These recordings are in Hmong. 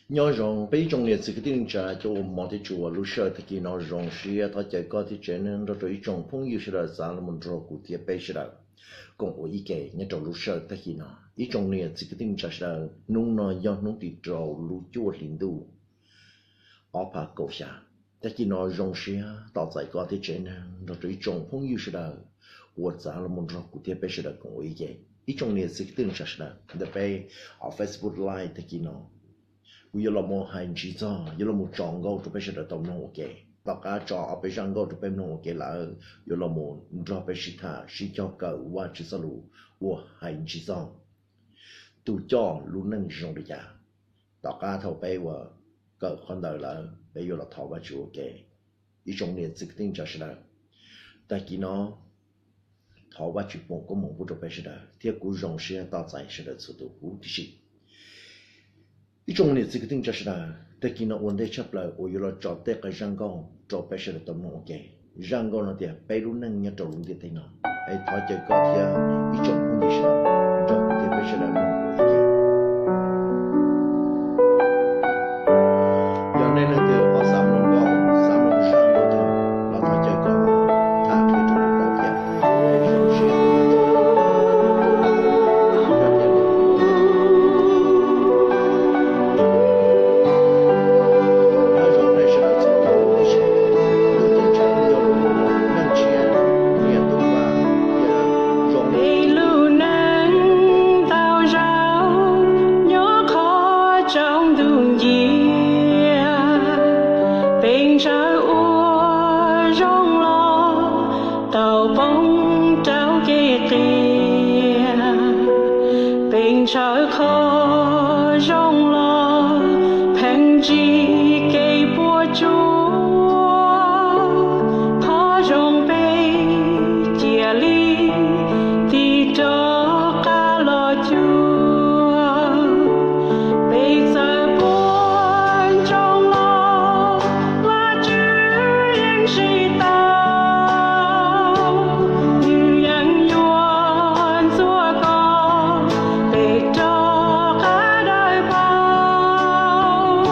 Nyob zoo peb ib tsoom niam txiv kwv tij neej tsa cov uas hmov thiab tshua, lub sij hawm tag kis no zoo siab thov caw koj thiab tsev neeg nrog rau ib tsoom phooj ywg sawv daws txav los mus nrog kuv thiab peb sawv daws koom ua ib ke nyob rau lub sij hawm tag kis no. Ib tsoom niam txiv kwv tij neej tsa sawv daws, hnub no yog hnub tim rau lub cuaj hli ntuj ob phav kaum xya. Tag kis no zoo siab tos txais koj thiab tsev neeg nrog rau ib tsoom phooj ywg sawv daws uas txav los mus nrog kuv thiab peb sawv daws koom ua ib ke. Ib tsoom niam txiv kwv tij neej tsa sawv daws, ntawm peb Facebook Live tag kis no kuv yuav los mus hais ntsib txog, yuav los mus tso nkauj rau peb sawv daws tau mloog ua ke. Tom qab tso ob peb zaj nkauj rau peb mloog ua ke lawm, yuav los mus nrog peb sib tham sib cog kawm Vajtswv txoj lus uas hais ntsib txog tus coj lub neej zoo li cas. Tom qab thaum peb uas kawm qhov ntawd lawm, peb yuav los thov Vajtswv ua ke. Ib tsoom niam txiv kwv tij neej tsa sawv daws, tag kis no thov Vajtswv foom koob hmoov pub rau peb sawv daws thiab kuv zoo siab tos txais sawv daws txhua tus huv tib si. Ib tsoom niam txiv kwv tij neej tsa sawv daws, tag kis no ua ntej tshaj plaws uas yuav los tso tej qee zaj nkauj rau peb sawv daws tau mloog ua ke. Zaj nkauj no tias peb lub neej nyob rau lub ntiaj teb no. Es thov caw koj thiab ib tsoom phooj ywg sawv daws nrog kuv thiab peb sawv daws mloog ua ke. Yog nej leej twg ho xav mloog nkauj, xav mloog zaj nkauj tug, los thov caw koj tham qhia rau kuv paub thiab. Peb lub neej tau zaum nyob qhov tsaus ntuj ncia, peb ntshaw ua zoo los tau poob rau kev qias, peb ntshaw qhov zoo los pheej ntsib kev puas tsuaj, qhov zoo peb cia li tiv rov qab los cuag. Peb txawm puas ntsoov los Vajtswv yeej siv tau, nws yeej yuav ntxuav kom peb rov qab dawb paug.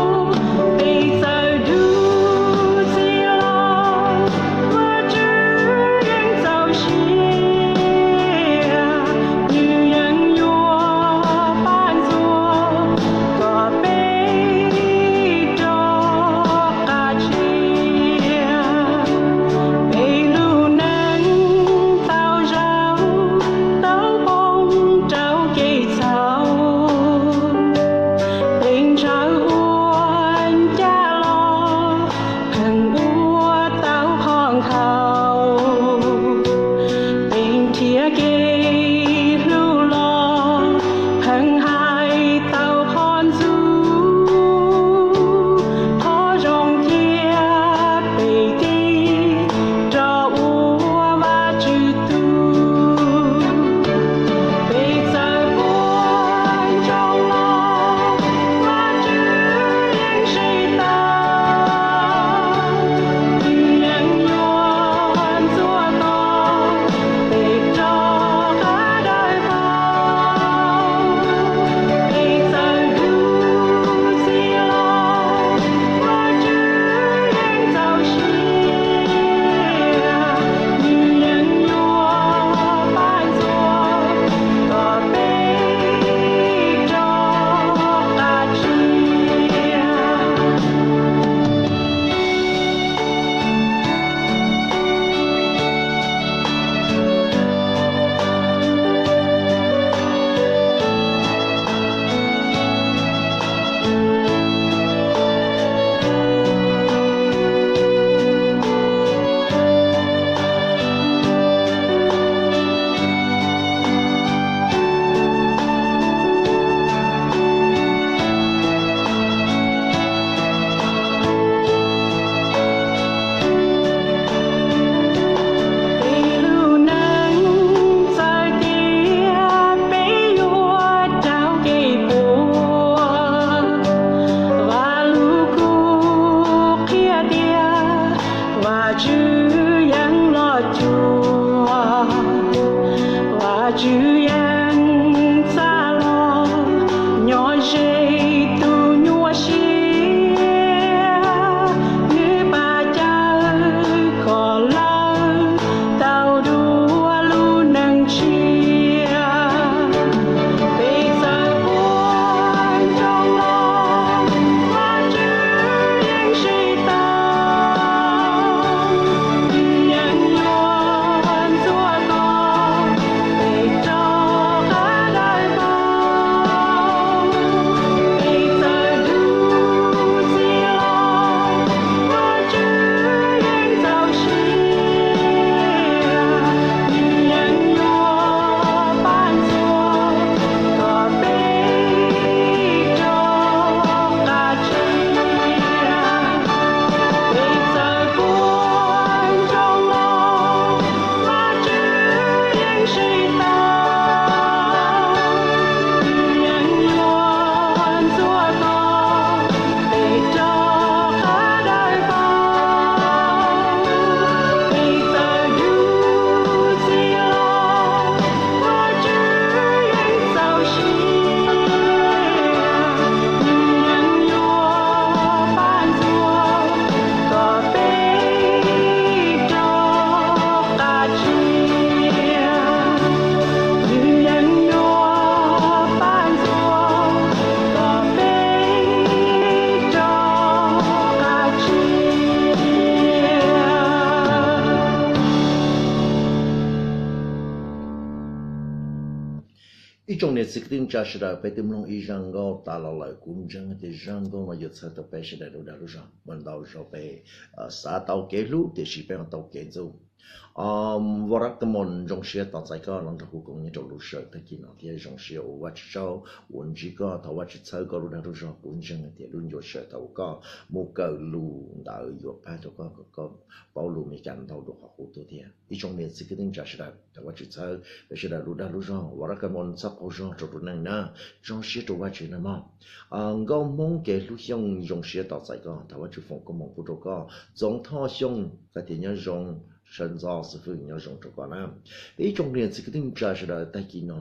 Txiv kwv tij neej tsa sawv daws, peb twb mloog ib zaj nkauj tas los lawm, kuv ntseeg tias zaj nkauj no yuav txhawb tau peb sawv daws lub dag lub zog. Ua ntau zaus peb xav tau kev hlub tiam sis peb ho tau kev ntxub. Vaj Rab Kab Moos, zoo siab tos txais koj los nrog kuv koom nyob rau lub sij hawm tag kis no thiab zoo siab ua Vajtswv tsaug uas ntsib koj. Thov Vajtswv txhawb koj lub dag lub zog, kuv ntseeg tias lub ncua sawm thaum koj mus kawm lus ntawd yuav pab rau koj kom koj paub lus Meskas ntau dua qhov qub tuaj thiab. Ib tsoom niam txiv kwv tij neej tsa sawv daws, thov Vajtswv txhawb peb sawv daws lub dag lub zog. Vaj Rab Kab Moos txhob qaug zog rau tus neeg na, tso siab rau Vajtswv na mog. Nkauj Hmoob Kev Hlub Xyooj, zoo siab tos txais koj, thov Vajtswv foom koob hmoov pub rau koj. Txoov Thoj Xyooj, koj tias nyob zoo, sawv ntxov xib fwb, nyob zoo rau koj na. Peb ib tsoom niam txiv kwv tij neej tsa sawv daws, tag kis no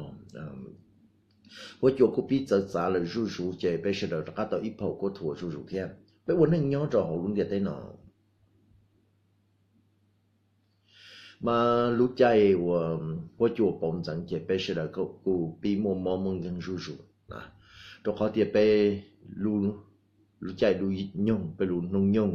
huab cua kuj pib txawv txav lawm zuj zus ces peb sawv daws rov qab tau ib phaum kuj thuam zuj zus thiab. Peb ua neej nyob rau hauv lub ntiaj teb no mas lub caij uas huab cua pauv ntxeev ces peb sawv daws kuj pib muaj mob muaj nkeeg zuj zus, rau qhov tias peb lub caij lub nyoog, peb lub hnub nyoog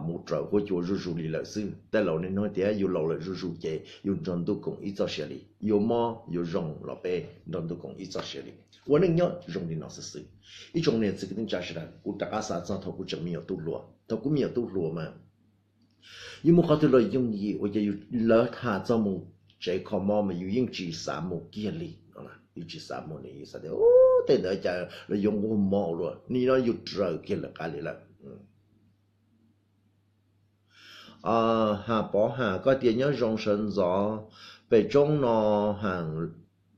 mus raws huab cua zuj zus li lawm xwb. Tej laus niaj hnub tias yus laus lawm zuj zus ces yus nrog ntuj koom ib txoj sia li, yuav mob yuav zoo los peb nrog ntuj koom ib txoj sia li. Ua neej nyob zoo li no xwb xwb. Ib tsoom niam txiv kwv tij neej tsa sawv daws, kuv rov qab xav txog thaum kuv tseem me nyuam tub hluas. Thaum kuv me nyuam tub hluas mas yus mus qhov twg los yooj yim, ua cas yus lawv tham txog mus tsev kho mob mas yus yeej tsis xav mus kiag li no, yus tsis xav mus li, yus xav tias tej ntawd cas los yuav nquag mob ua luaj, nim no yus raws kiag lawv qab li lawm. Ham Pov Ham, koj tias nyob zoo sawv ntxov, pem roob no ham,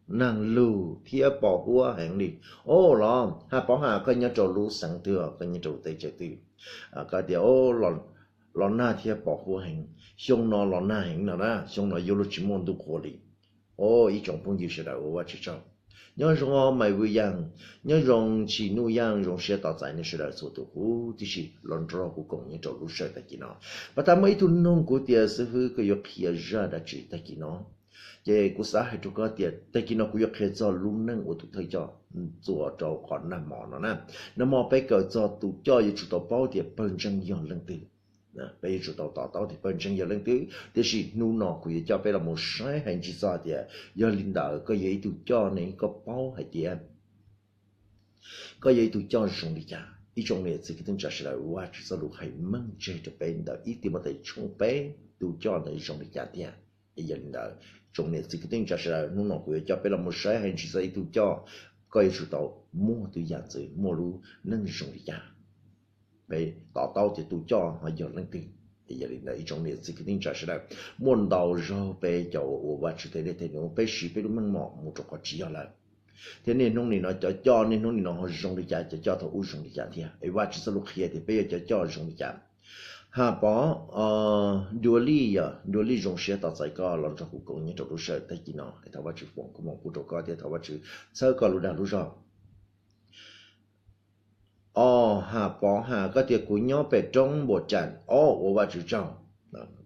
nag lug thiab pos huab heev li. Os, los Ham Pov Ham, koj nyob rau lub xeev twg, koj nyob rau teb chaws twg? Koj tias los nag thiab pos huab heev, xyoo no los nag heev no na, xyoo no yuav luag tsis muaj ntuj qhua li. Os, ib tsoom phooj ywg sawv daws, ua Vajtswv tsaug. Nyob zoo Maiv Vwj Yaaj, nyob zoo Tshis Nuj Yaaj, zoo siab tos txais nej sawv daws txhua tus huv tib si los nrog kuv koom nyob rau lub sij hawm tag kis no. Pas tas muaj ib tug noog kuv tias xib fwb, koj yuav qhia zaj dab tsi tag kis no? Ces kuv xav hais rau koj tias tag kis no kuv yuav qhia txog lub neej uas tus thawj coj txuas rau qhov nag hmo no na. Nag hmo peb kawm txog tus coj yuav tsum tau paub tias pawg ntseeg yog leej twg. Peb yuav tsum tau to taub tias pawg ntseeg yog leej twg, tiam sis hnub no kuv yuav coj peb los mus saib hais ntsis txog tias yog li ntawd koj yog ib tug coj ne, koj paub hais tias koj yog ib tug coj zoo li cas? Ib tsoom niam txiv kwv tij neej tsa sawv daws, Vajtswv txoj lus hais meej tseg rau peb ntawm ib Timoteo tshooj peb, tus coj ntawd zoo li cas tiag. Yog li ntawd, tsoom niam txiv kwv tij neej tsa sawv daws, hnub no kuv yuav coj peb los mus saib hais ntsis txog ib tug coj, koj yuav tsum tau muaj tus yam ntxwv, muaj lub neej zoo li cas. Peb to taub tias tus coj ho yog leej twg. Yog li ntawd, ib tsoom niam txiv kwv tij neej tsa sawv daws, muaj ntau zaug peb cov uas ua Vajtswv tej dej tej num, peb siv peb lub meej mom mus rau qhov tsis yog lawm. Thiab niaj hnub nim no cov coj niaj hnub nim no ho zoo li cas, cov coj thaum ub zoo li cas thiab? Es Vajtswv txoj lus qhia tias peb yog cov coj zoo li cas. Ham Pov, Dua Lij, yog Dua Lij, zoo siab tos txais koj los nrog kuv koom nyob rau lub sij hawm tag kis no. Thov Vajtswv foom koob hmoov pub rau koj thiab thov Vajtswv txhawb koj lub dag lub zog. Os, Ham Pov Ham, koj tias kuv nyob pem roob Npua Ras. Os, ua Vajtswv tsaug.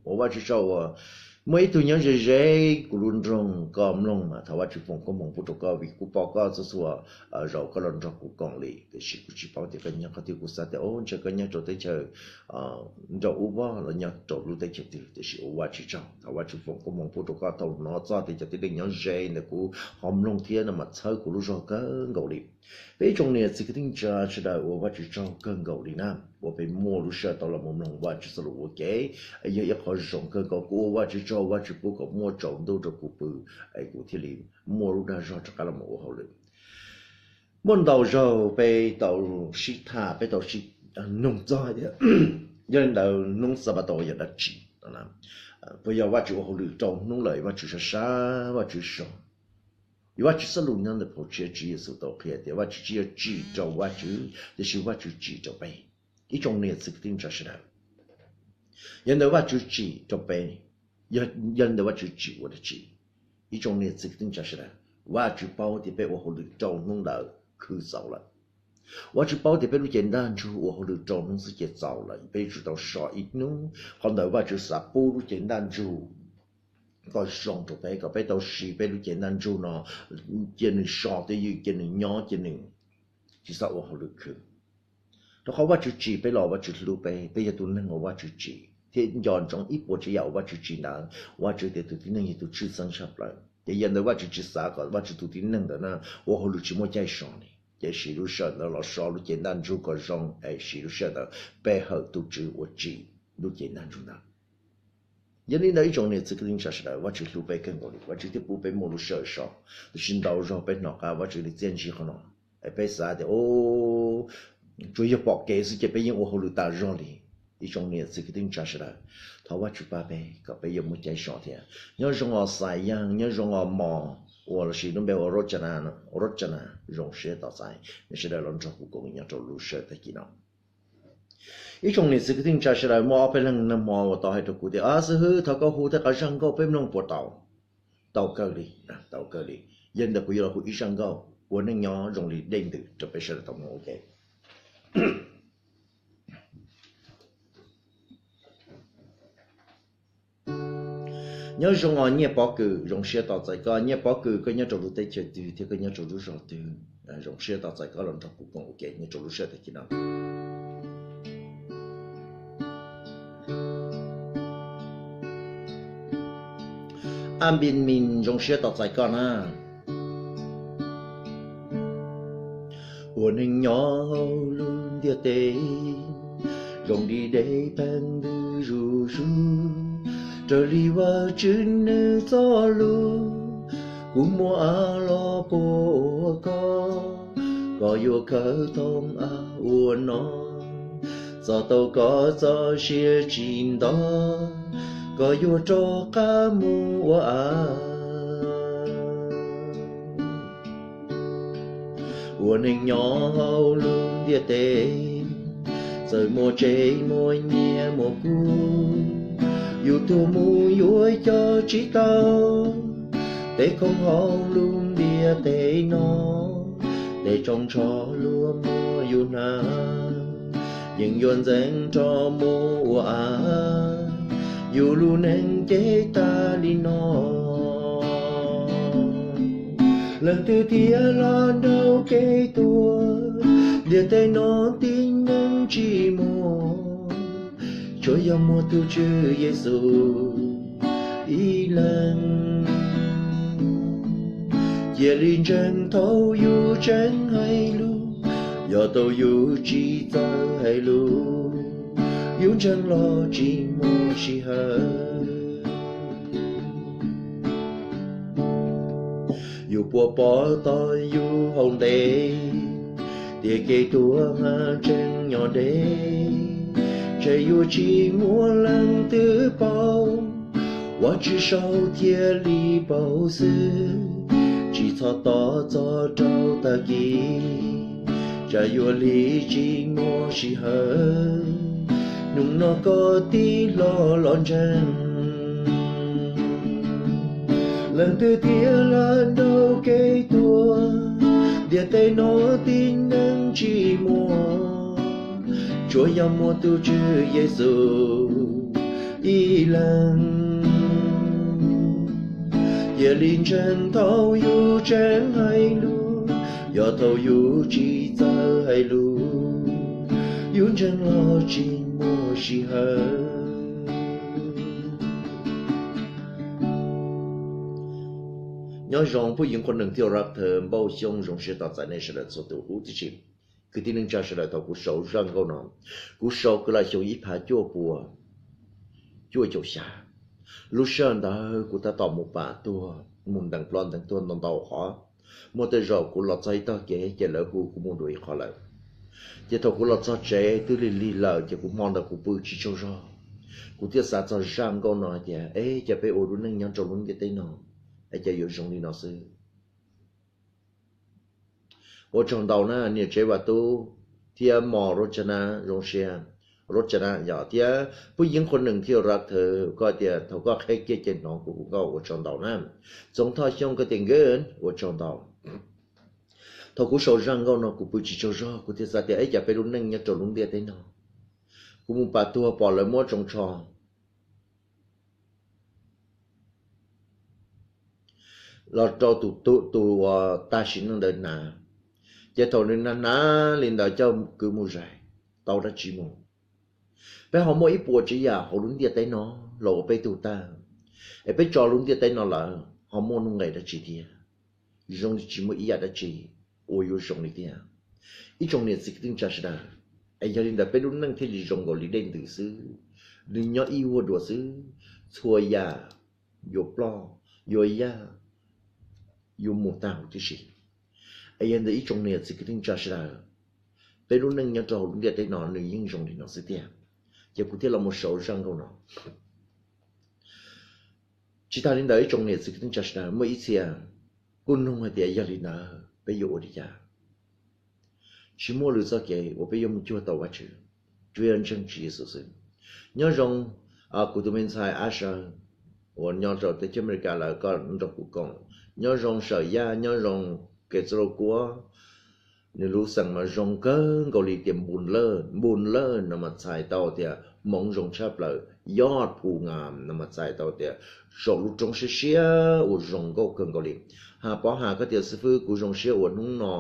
Ua Vajtswv tsaug uas muaj ib tug nyob ze ze kuv lub nroog koj mloog mas thov Vajtswv foom koob hmoov pub rau koj, vim kuv pom koj txhua txhua zaus koj los nrog kuv koom li, tiam sis kuv tsis paub tias koj nyob qhov twg. Kuv xav tias o, ntshe koj nyob rau teb chaws nraum ub vog los nyob rau lub teb chaws twg, tiam sis ua Vajtswv tsaug, thov Vajtswv foom koob hmoov pub rau koj. Thaum hnov txog tias cov tib neeg nyob ze ntawm kuv ho mloog thiab no mas txhawb kuv lub zog kawg nkaus li. Peb ib tsoom niam txiv kwv tij neej tsa sawv daws, ua Vajtswv tsaug kawg nkaus li na, uas peb muaj lub sij hawm tau los mus mloog Vajtswv txoj lus ua ke, yog ib qho zoo kawg nkaus. Kuv ua Vajtswv tsaug, Vajtswv pub kom muaj tsaus ntuj rau kuv pw, es kuv thiaj li muaj lub dag zog rov qab los mus ua hauj lwm. Muaj ntau zaug peb tau sib tham, peb tau sib nug txog hais tias yog li ntawd hnub Xanpataus yog dab tsi? Puas yog Vajtswv ua hauj lwm rau hnub lawm, Vajtswv sab sab, Vajtswv so? Yog Vajtswv txoj lus nyob ntawm phau tsiab, Tswv Yexus tau qhia tias Vajtswv tsis yog tsim rau Vajtswv, tiam sis Vajtswv tsim rau peb. Ib tsoom niam txiv kwv tij neej tsa sawv daws, yog ntawd Vajtswv tsim rau peb, yog li ntawd Vajtswv tsim ua dab tsi? Ib tsoom niam txiv kwv tij neej tsa sawv daws, Vajtswv paub tias peb ua hauj lwm rau hnub ntawd khwv txaus lawm. Vajtswv paub tias peb lub cev ntaj ntsug ua hauj lwm rau hnub xwb ces txaus lawm, peb yuav tsum tau so ib hnub. Qhov ntawd Vajtswv xav pub lub cev ntaj ntsug kom zoo rau peb, kom peb tau siv peb lub cev ntaj ntsug no, cia nws so twj ywm, cia nws nyob, cia nws tsis txhob ua hauj lwm khwv. Rau qhov Vajtswv tsim peb los Vajtswv hlub peb, peb yog tus neeg uas Vajtswv tsim thiab nco ntsoov ib puas tsav yam uas Vajtswv tsim ntawd. Vajtswv tias tus tib neeg yog tus tshwj xeeb tshaj plaws. Ces yog ntawd Vajtswv tsis xav kom Vajtswv tus tib neeg ntawd na ua hauj lwm tsis muaj caij so li, ces siv lub sij hawm ntawd los so lub cev ntaj ntsug kom zoo es siv lub sij hawm ntawd pe hawm tus Tswv uas tsim lub cev ntaj ntsug ntawd. Yog li ntawd ib tsoom niam txiv kwv tij neej tsa sawv daws, Vajtswv hlub peb kawg nkaus li, Vajtswv thiaj pub peb muaj lub sij hawm so. Tab sis ntau zaug peb hnov qab Vajtswv li txiaj ntsig qhov no, es peb xav tias tsuas yog pom kev xwb ces peb yeej ua hauj lwm tas zog li. Ib tsoom niam txiv kwv tij neej tsa sawv daws, thov Vajtswv pab peb kom peb yuav muaj caij so thiab. Nyob zoo os Xais Yaj, nyob zoo os Mos, uas los sis lub npe ua Rochana, zoo siab tos txais nej sawv daws los nrog kuv koom nyob rau lub sij hawm tag kis no. Ib tsoom niam txiv kwv tij neej tsa sawv daws, muaj ob peb leeg nag hmo uas tau hais rau kuv tias, a xib hwb, thov koj hu tej qhov zaj nkauj peb mloog puas tau? Tau kawg li, tau kawg li. Yog li ntawd kuv yuav los hu ib zaj nkauj ua neej nyob zoo li dej ntws rau peb sawv daws tau mloog ua ke. Nyob zoo os Nyiaj Pov Kws, zoo siab tos txais koj. Nyiaj Pov Kws, koj nyob rau lub teb chaws twg thiab koj nyob rau lub zos twg? Zoo siab tos txais koj los nrog kuv koom ua ke nyob rau lub sij hawm tag kis no. A Npis Mis, zoo siab tos txais koj na. Ua neej nyob hauv lub ntiaj teb, zoo li dej pheej ntws zuj zus, raws li Vajtswv nws txoj lus. Kuv muaj av los puas ua koj, koj yuav khawb thoob av ua no. Txo tau koj txoj sia tsis nto, koj yuav rov qab mus ua av. Ua neej nyob hauv lub ntiaj teb, txawm muaj tsev muaj nyiaj muaj kub, yus tuag mus yuav coj tsis tau. Tej khoom hauv lub ntiaj teb no, tej tsoos tsho luag muab yus hnav, yeej yuav ntxeev rov mus ua av. Yus lub neej ces tag li no, leej twg thiaj los nrauj kev tuag? Ntiaj teb no tib neeg tsis muaj, tsuas yog muaj tus Tswv Yexus ib leeg. Cia li ntseeg thaum yus tseem hais lus, yog thaum yus tsis txawj hais lus, yus ntseeg los tsis muaj sij hawm. Yus puas pom tos yus hauv ntej, tias kev tuag haj tseem nyob deb, ntshe yuav tsis muaj leej twg paub, Vajtswv saib thiaj li paub xwb. Tsis txhob tos txog rau tag kis, tsam yuav li tsis muaj sij hawm, hnub no koj tig hlo los ntseeg. Leej twg thiaj lam nrauj kev tuag? Ntiaj teb no tib neeg tsis muaj, tsuas yog muaj tus Tswv Yexus ib leeg. Cia li ntseeg thaum yus tseem hais lus, yog thaum yus tsis txawj hais lus, yus ntseeg los tsis muaj sij hawm. Nyob zoo Phub Yeev Qhua Nees thiab Rab Thawv Npauj Xyooj, zoo siab tos txais nej sawv daws txhua tus huv tib si. Kwv tij neej tsa sawv daws, thaum kuv sau zaj nkauj no, kuv sau kwv lam xyoo ib phav cuaj pua cuaj caum xya. Lub sij hawm ntawd kuv tab tom mus pam tuag, mus ntees ploj ntees tuag ntau ntau qhov. Muaj tej zaum kuv los txog ib tog kev ces lawv hu kuv mus dua ib qho lawm. Ces thaum kuv los txog tsev twb lig lig lawm ces kuv hmo ntawd kuv pw tsis tsaug zog. Kuv thiaj xav txog zaj nkauj no hais tias, es cas peb ua lub neej nyob rau lub ntiaj teb no, es cas yuav zoo li no xwb. Ua tsaug ntau na niam tsev Vaj Tub thiab mos Rab Thawv, zoo siab, Rab Thawv yog thiab Phub Yeev Qhua Nees thiab Rab Thawv, koj tias thaum koj qheb kiag ces hnov kuv hu nkauj, ua tsaug ntau na. Txoov Thoj Xyooj koj tias nkawd, ua tsaug ntau. Thaum kuv sau zaj nkauj no kuv pw tsis tsaug zog, kuv thiaj xav tias, es cas peb lub neej nyob rau lub ntiaj teb no, kuv mus pam tuag pom lawv muab tsoos tsho los rau tus, tus uas tag sim neej ntawd hnav, ces thaum nws hnav hnav li ntawd coj kwv mus zais, tau dab tsi mus? Peb ho muaj ib puas tsav yam hauv lub ntiaj teb no los ua peb tug tag, es peb tso lub ntiaj teb no lawm, ho muaj nuj nqes dab tsi thiab? Zoo li tsis muaj ib yam dab tsi uas yuav zoo li thiab. Ib tsoom niam txiv kwv tij neej tsa sawv daws, es yog li ntawd peb lub neej thiaj li zoo nkaus li dej ntws xwb, nws nyob ib vuag dua xwb, txhua yam yuav ploj, yuav yaj, yuav mus tag huv tib si. Es yog li ntawd ib tsoom niam txiv kwv tij neej tsa sawv daws, peb lub neej nyob rau hauv lub ntiaj teb no nws yeej zoo li no xwb tiag. Ces kuv thiaj los mus sau zaj nkauj no. Tsis tas li ntawd ib tsoom niam txiv kwv tij neej tsa sawv daws, muaj ib txhia kuj nug hais tias yog li ntawd peb yuav ua li cas? Tsis muaj lwm txoj kev uas peb yuav mus cuag tau Vajtswv, tsuas yog ntseeg Tswv Yexus xwb. Nyob zoo kuv tus me ntxhais Ab Sawv uas nyob rau teb chaws Amelikas lawm, koj nrog kuv koom. Nyob zoo Sawm Yaj, nyob zoo Kev Txoj Lus Kuab, nws lub xeem mas zoo kawg nkaus li tias Npus Lawj, Npus Lawj no mas txhais tau tias hmoov zoo tshaj plaws, Yoj Phu Nga no mas txhais tau tias saum lub roob siab siab uas zoo nkauj kawg nkaus li. Ha Pov Ha, koj tias xib fwb, kuv zoo siab uas hnub no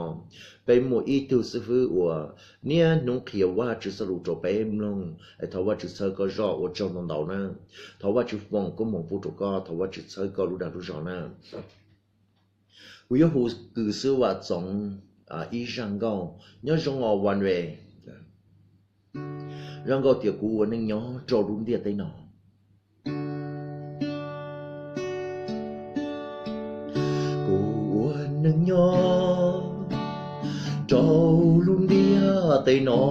peb muaj ib tug xib fwb uas niaj hnub qhia Vajtswv txoj lus rau peb mloog. Thov Vajtswv txhawb koj zog, ua tsaug ntau ntau na. Thov Vajtswv foom koob hmoov pub rau koj, thov Vajtswv txhawb koj lub dag lub zog na. Kuv yuav hu Kws Xwb Vam Txoov ib zaj nkauj, nyob zoo os Van Ve. Zaj nkauj tias Kuv Ua Neej Nyob Rau Lub Ntiaj Teb No. Kuv ua neej nyob rau lub ntiaj teb no,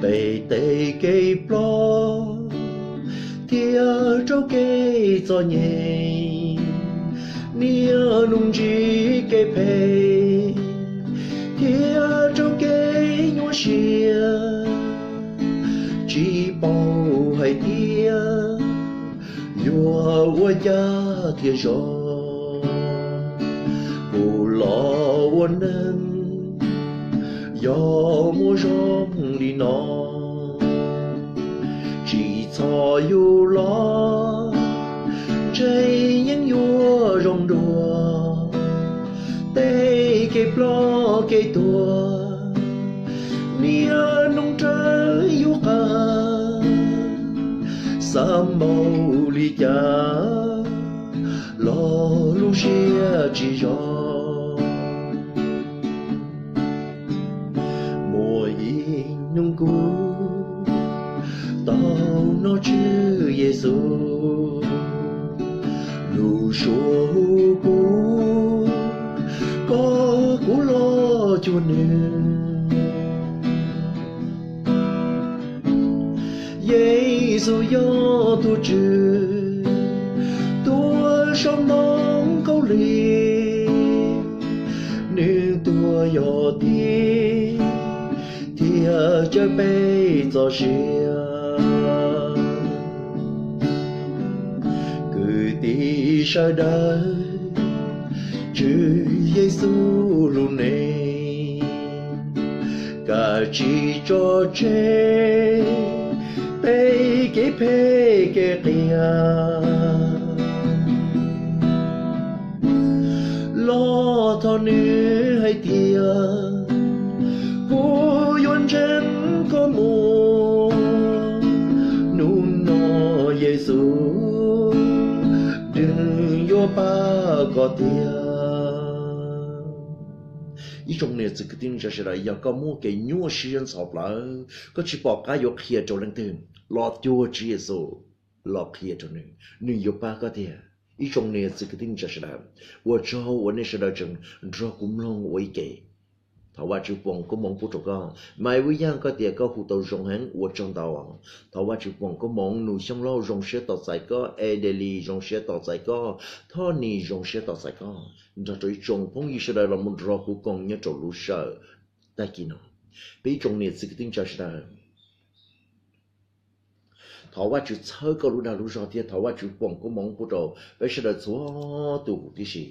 peb tej kev ploj thiab rau kev txom nyem, niaj hnub ntsib kev phem thiab rau kev nyuaj siab, tsis paub hais tias yuav ua cas thiaj zoo. Kuv los ua neeg yog muaj zoo li no, tsis txhob yug los ntshe yeej yuav zoo dua. Tej kev ploj kev tuag niaj hnub raws yus qab, xav npaum li cas los lub siab tsis zoo. Muaj ib hnub kuv tau hnov Tswv Yexus lub suab hu kuv kom kuv los cuag nws. Yexus yog tus Tswv tuag saum ntoo khaub lig, nws tuag yog tig thiab cawm peb txoj sia. Kwv tij sawv daws, Tswv Yexus lub neej, kav tsij tso tseg tej kev phem kev qias. Los thov nws hais tias, kuv yuav ntseeg koj mus. Hnub no Yexus nws yuav pab koj tiag. Ib tsoom niam txiv kwv tij neej tsa sawv daws, yog koj muaj kev nyuaj siab ntxhov plawv, koj tsis pom qab yuav qhia rau leej twg, los cuag Tswv Yexus, los qhia rau nws, nws yuav pab koj tiag. Ib tsoom niam txiv kwv tij neej tsa sawv daws, ua tsaug uas nej sawv daws tseem nrog kuv mloog ua ib ke. Thov Vajtswv foom koob hmoov pub rau koj. Maiv Vuj Yaj, koj tias koj hu tau zoo heev, ua tsaug ntau. Thov Vajtswv foom koob hmoov. Nus Xyooj Lauj, zoo siab tos txais koj. Edeli, zoo siab tos txais koj. Thoj Nis, zoo siab tos txais koj, nrog rau ib tsoom phooj ywg sawv daws los mus nrog kuv koom nyob rau lub sij hawm tag kis no. Peb ib tsoom niam txiv kwv tij neej tsa sawv daws, thov Vajtswv txhawb koj lub dag lub zog thiab thov Vajtswv foom koob hmoov pub rau peb sawv daws txhua tus huv tib si.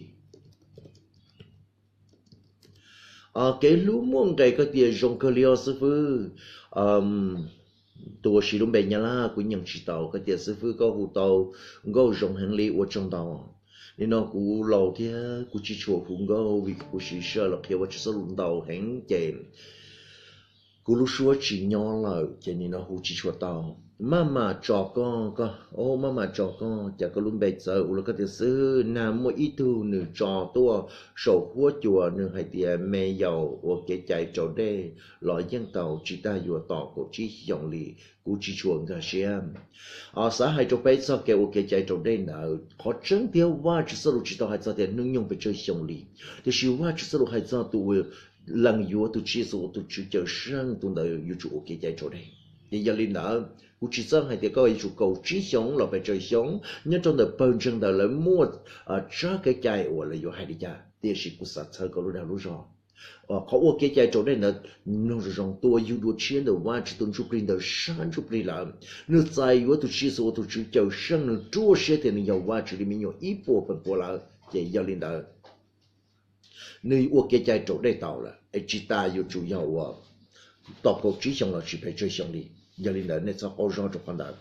Kev hlub muaj nqis, koj tias zoo kawg li os xib fwb. Tus uas siv lub npe Nyab Laj kuv nyeem tsis tau. Koj tias xib fwb, koj hu tau nkauj zoo heev li, ua tsaug ntau. Nim no kuv laus thiab kuv tsis tshua hu nkauj vim kuv siv sij hawm los qhia Vajtswv txoj lus ntau heev ces Kuv lub suab tsis nyob lawm ces nim no hu tsis tshua tau. Maj mam tso koj, koj, o, maj mam tso koj, cas koj lub npe txawv ua luaj koj tiag xwb. Nag muaj ib tug nws tso tuaj saum huab cua, nws hais tias me yaus ua kev cai raus dej los yeej tau tsis tas yuav tom kaum tsib xyoos li. Kuv tsis tshua nkag siab. Xav hais rau peb txog kev ua kev cai raus dej ntawd, qhov tseeb tiag Vajtswv txoj lus tsis tau hais txog tias hnub nyoog pes tsawg xyoo li, tiam sis Vajtswv txoj lus hais txog tus uas lees yuav tus Tswv Yexus ua tus Tswv Cawmseej, tus ntawd yuav tsum ua kev cai raus dej. Ces yog li ntawd, kuv tsis txawj hais tias koj yuav tsum kaum tsib xyoos los pes tsawg xyoo. Nyob rau ntawm pawg ntseeg ntawd lawv muaj tsab kev cai uas lawv yuav hais li cas, tiam sis kuv xav txhawb koj lub dag lub zog. Qhov ua kev cai raus dej ntawd, mloog zoo zoo, tus uas yug dua tshiab ntawm Vajtswv tus ntsuj plig ntawd sab ntsuj plig lawm, nws txais yuav tus Tswv Yexus ua tus Tswv Cawmseej, nws ruaj siab tias nws yog Vajtswv li me nyuam ib puas feem pua lawm, ces yog li ntawd nws ua kev cai raus dej tau lawm, es tsis tas yuav tsum yog uas tom kaum tsib xyoos los sis pes tsawg xyoo li. Yog li ntawd nej txhob qaug zog rau qhov ntawd.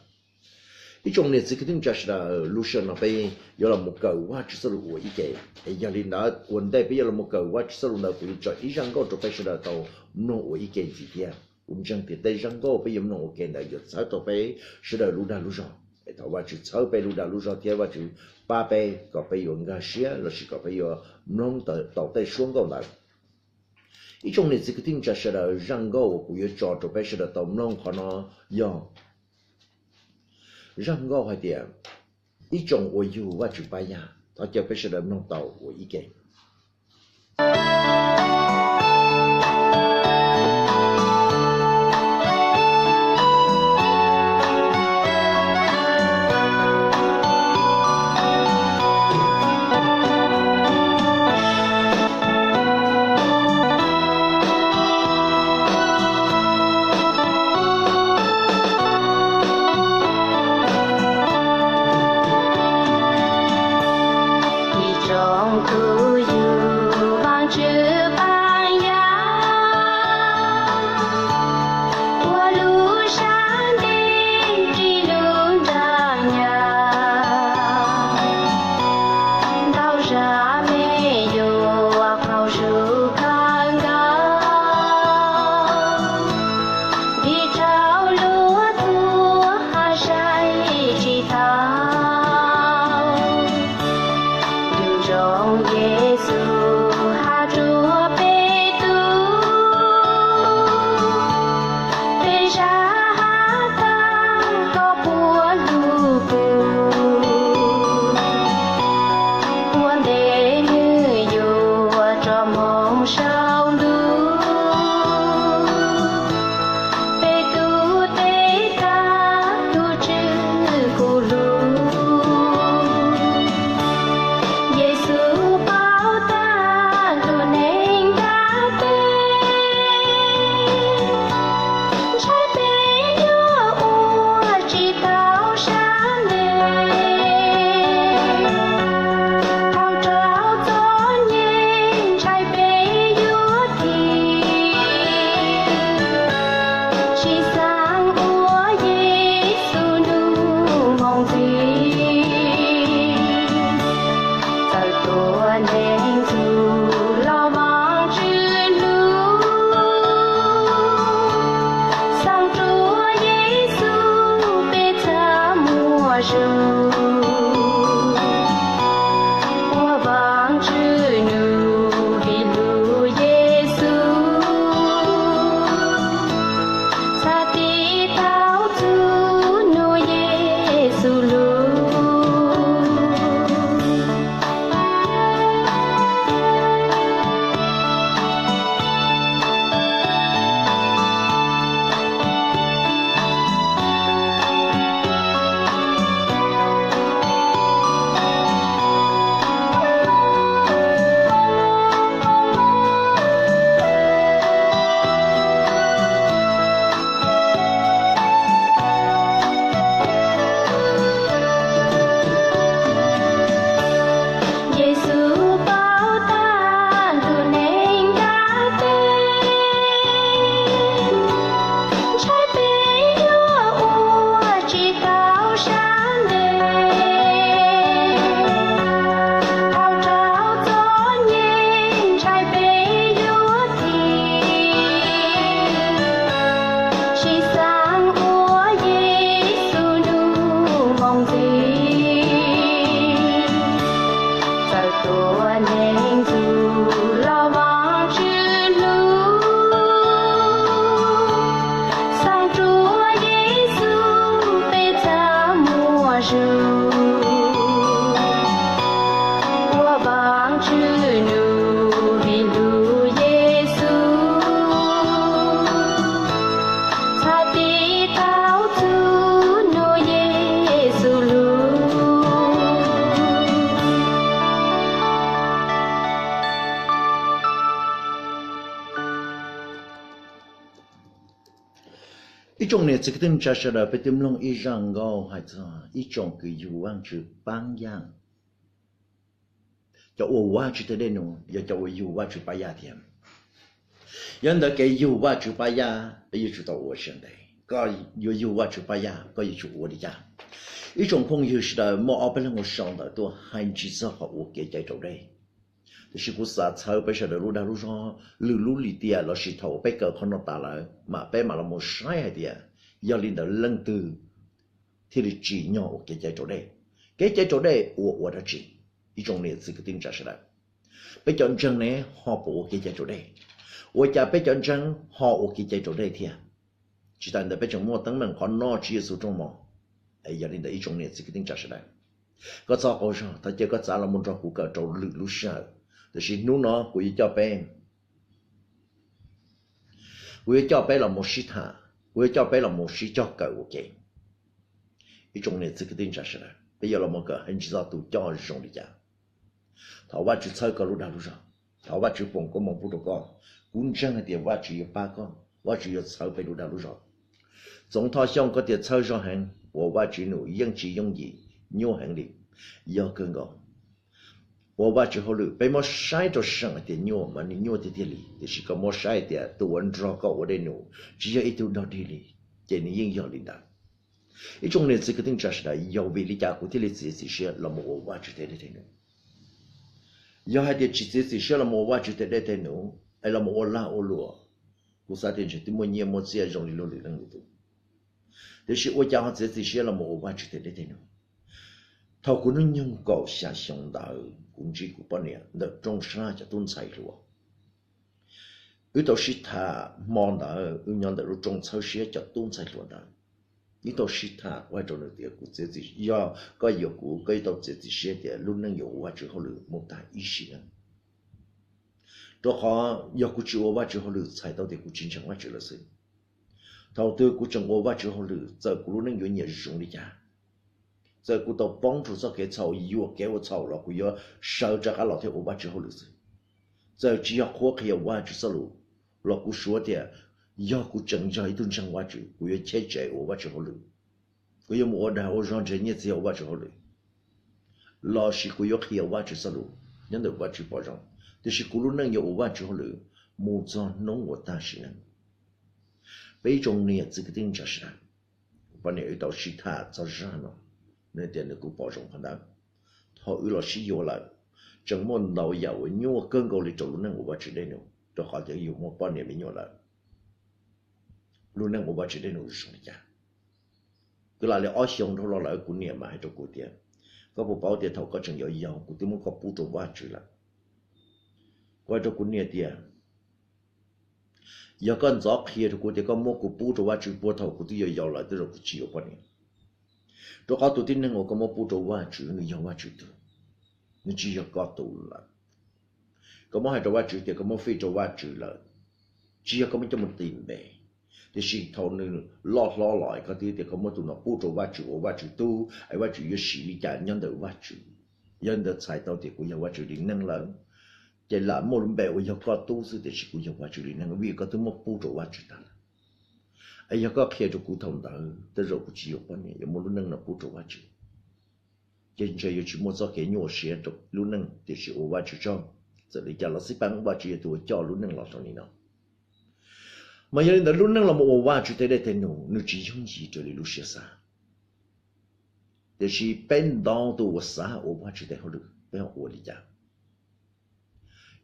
Ib tsoom niam txiv kwv tij neej tsa sawv daws, lub sij hawm no peb yuav los mus kawm Vajtswv txoj lus ua ib ke. Es yog li ntawd ua ntej peb yuav los mus kawm Vajtswv txoj lus ntawd, kuv yuav tso ib zaj nkauj rau peb sawv daws tau mloog ua ib ke ntxiv thiab. Kuv ntseeg tias tej zaj nkauj peb yuav mloog ua ke ntawd yuav txhawb tau peb sawv daws lub dag lub zog. Es thov Vajtswv txhawb peb lub dag lub zog thiab Vajtswv pab peb kom peb yuav nkag siab los sis kom peb yuav mloog tau tej suab nkauj ntawd. Ib tsoom niam txiv kwv tij neej tsa sawv daws, zaj nkauj uas kuv yuav tso rau peb sawv daws tau mloog qhov no yog zaj nkauj hais tias ib tsoom uas yug Vajtswv pab yag. Thov caw peb sawv daws mloog tau ua ib ke. Ib tsoom tus yug Vajtswv pab Ib tsoom niam txiv kwv tij neej tsa sawv daws, peb twb mloog ib zaj nkauj hais txog ib tsoom kws yug Vajtswv paab yaaj. Cov uas Vajtswv tej dej num yog cov uas yug Vajtswv paab yaaj thiab. Yog ntawd kev yug Vajtswv paab yaaj peb yuav tsum tau ua siab ntev. Koj yuav yug Vajtswv paab yaaj koj yuav tsum ua li cas? Ib tsoom phooj ywg sawv daws, muaj ob peb leeg ua sau ntawm tuaj hais ntsig txog qhov ua kev cai raus dej. Tiam sis kuv xav txhawb peb sawv daws lub dag lub zog, lwm lub lim tiam lossis thaum uas peb kawm qhov no tas lawm mas peb mam los mus saib hais tias yog li ntawd leej twg thiaj li tsim nyog ua kev cai raus dej. Kev cai raus dej ua ua dab tsi? Ib tsoom niam txiv kwv tij neej tsa sawv daws, peb cov ntseeg ne ho puas ua kev cai raus dej? Ua cas peb cov ntseeg ho ua kev cai raus dej thiab? Tsis tas ntawd peb tseem muaj teeb meem qhov noj Tswv Yexus rooj mov. Yog li ntawd ib tsoom niam txiv kwv tij neej tsa sawv daws, koj txhob qaug zog, thov caw koj txav los mus nrog kuv kawm rau lwm lub sij hawm. Tiam sis hnub no kuv yuav coj peb, kuv yuav coj peb los mus sib tham, kuv yuav coj peb los mus sib cog kawm ua ke. Ib tsoom niam txiv kwv tij neej tsa sawv daws, peb yuav los mus kawm hais ntsig txog tus coj zoo li cas. Thov Vajtswv txhawb koj lub dag lub zog, thov Vajtswv foom koob hmoov pub rau koj. Kuv ntseeg hais tias Vajtswv yuav pab koj, Vajtswv yuav txhawb peb lub dag lub zog. Txoov Thoj Xyooj, koj tias txhawb zog heev, ua Vajtswv num yeej tsis yooj yim, nyuaj heev li, yog kawg nkaus. Ua Vajtswv hauj lwm peb muab saib rau seem hais tias nyuaj mas nws nyuaj tiag tiag li, tiam sis koj muab saib hais tias tus uas nrog koj ua dej num tsis yog ib tug dog dig li, ces nws yeej yog li ntawd. Ib tsoom niam txiv kwv tij neej tsa sawv daws, yog vim li cas kuv thiaj li txiav txim siab los mus ua Vajtswv tej dej tej num? Yog hais tias tsis txiav txim siab los mus ua Vajtswv tej dej tej num, es los mus ua lag ua luam, kuv xav tias ntshe twb muaj nyiaj muaj txiaj zoo li luag lwm leej lwm tus. Tiam sis ua cas ho txiav txim siab los mus ua Vajtswv tej dej tej num? Thaum kuv hnub nyoog kaum xya xyoo ntawd kuv ntsib kuv poj niam ntawm rooj sab cov tub ntxhais hluas. Wb tau sib tham hmo ntawd wb nyob ntawm lub rooj txhawb siab cov tub ntxhais hluas ntawd. Wb tau sib tham, kuv hais rau nws tias kuv txiav txim, yog koj yuav kuv koj yuav tau txiav txim siab tias lub neej yuav ua Vajtswv hauj lwm mus tag ib sim neej. Rau qhov yog kuv tsis ua Vajtswv hauj lwm txhais tau tias kuv tsis ntseeg Vajtswv lawm xwb. Thaum twg kuv tseem ua Vajtswv hauj lwm, txawm kuv lub neej yuav nyiam zoo li cas, txawm kuv tau poob rau txoj kev txhaum yuam kev ua txhaum los kuv yuav sawv rov qab los thiab ua Vajtswv hauj lwm xwb. Txawm tsis yog qhuab qhia Vajtswv txoj lus los kuv suav tias yog kuv tseem yog ib tug ntseeg Vajtswv, kuv yuav cheb tsev ua Vajtswv hauj lwm. Kuv yuav mus ua dag ua zog nrhiav nyiaj txiag ua Vajtswv hauj lwm, lossis kuv yuav qhia Vajtswv txoj lus nyob ntawm Vajtswv pom zoo, tiam sis kuv lub neej yuav ua Vajtswv hauj lwm mus txog hnub uas tag sim neej. Peb ib tsoom niam txiv kwv tij neej tsa sawv daws, kuv poj niam wb tau sib tham txog zaj no, nws tias nws kuj pom zoo qhov ntawd. Thaum wb los sib yuav lawm, tseem muaj ntau yam uas nyuaj kawg nkaus li rau lub neej ua Vajtswv dej num, rau qhov tias yus muaj poj niam me nyuam lawm, lub neej ua Vajtswv dej num zoo li cas. Kwv lam li ob xyoos dhau los lawm kuv niam mas hais rau kuv tias, koj puas paub tias thaum koj tseem yau yau kuv twb muab koj pub rau Vajtswv lawm. Kuv hais rau kuv niam tias, yog koj ntxov qhia rau kuv tias koj muab kuv pub rau Vajtswv puag thaum kuv twb yau yau lawm tej zaum kuv tsis yuav poj niam. Rau qhov tus tib neeg uas koj muab pub rau Vajtswv nws yog Vajtswv tug, nws tsis yog koj tug lawm. Koj muab hais rau Vajtswv tias koj muab fij rau Vajtswv lawm, tsis yog koj muab coj mus tis npe. Tiam sis thaum nws loj hlob los es koj twb tias koj muab tus no pub rau Vajtswv ua Vajtswv tug es Vajtswv yuav sim li cas nyob ntawm Vajtswv. Yog li ntawd txhais tau tias kuv yog Vajtswv li neeg lawm, ces lam muaj lub npe uas yog koj tub xwb tiam sis kuv yog Vajtswv li neeg vim koj twb muab pub rau Vajtswv tag lawm. Es yog koj qhia rau kuv thaum ntawd tej zaum kuv tsis yuav poj niam yuav muab lub neej no pub rau Vajtswv. Ces ntshe yuav tsis muaj txoj kev nyuaj siab rau lub neej tiam sis ua Vajtswv tsaug, txawm li cas los xij peem Vajtswv yog tus uas coj lub neej los rau nim no. Mas yog li ntawd lub neej los mus ua Vajtswv tej dej tej num nws tsis yooj yim raws li lub siab xav. Tiam sis peb ntau tus uas xav ua Vajtswv tej hauj lwm peb ho ua li cas?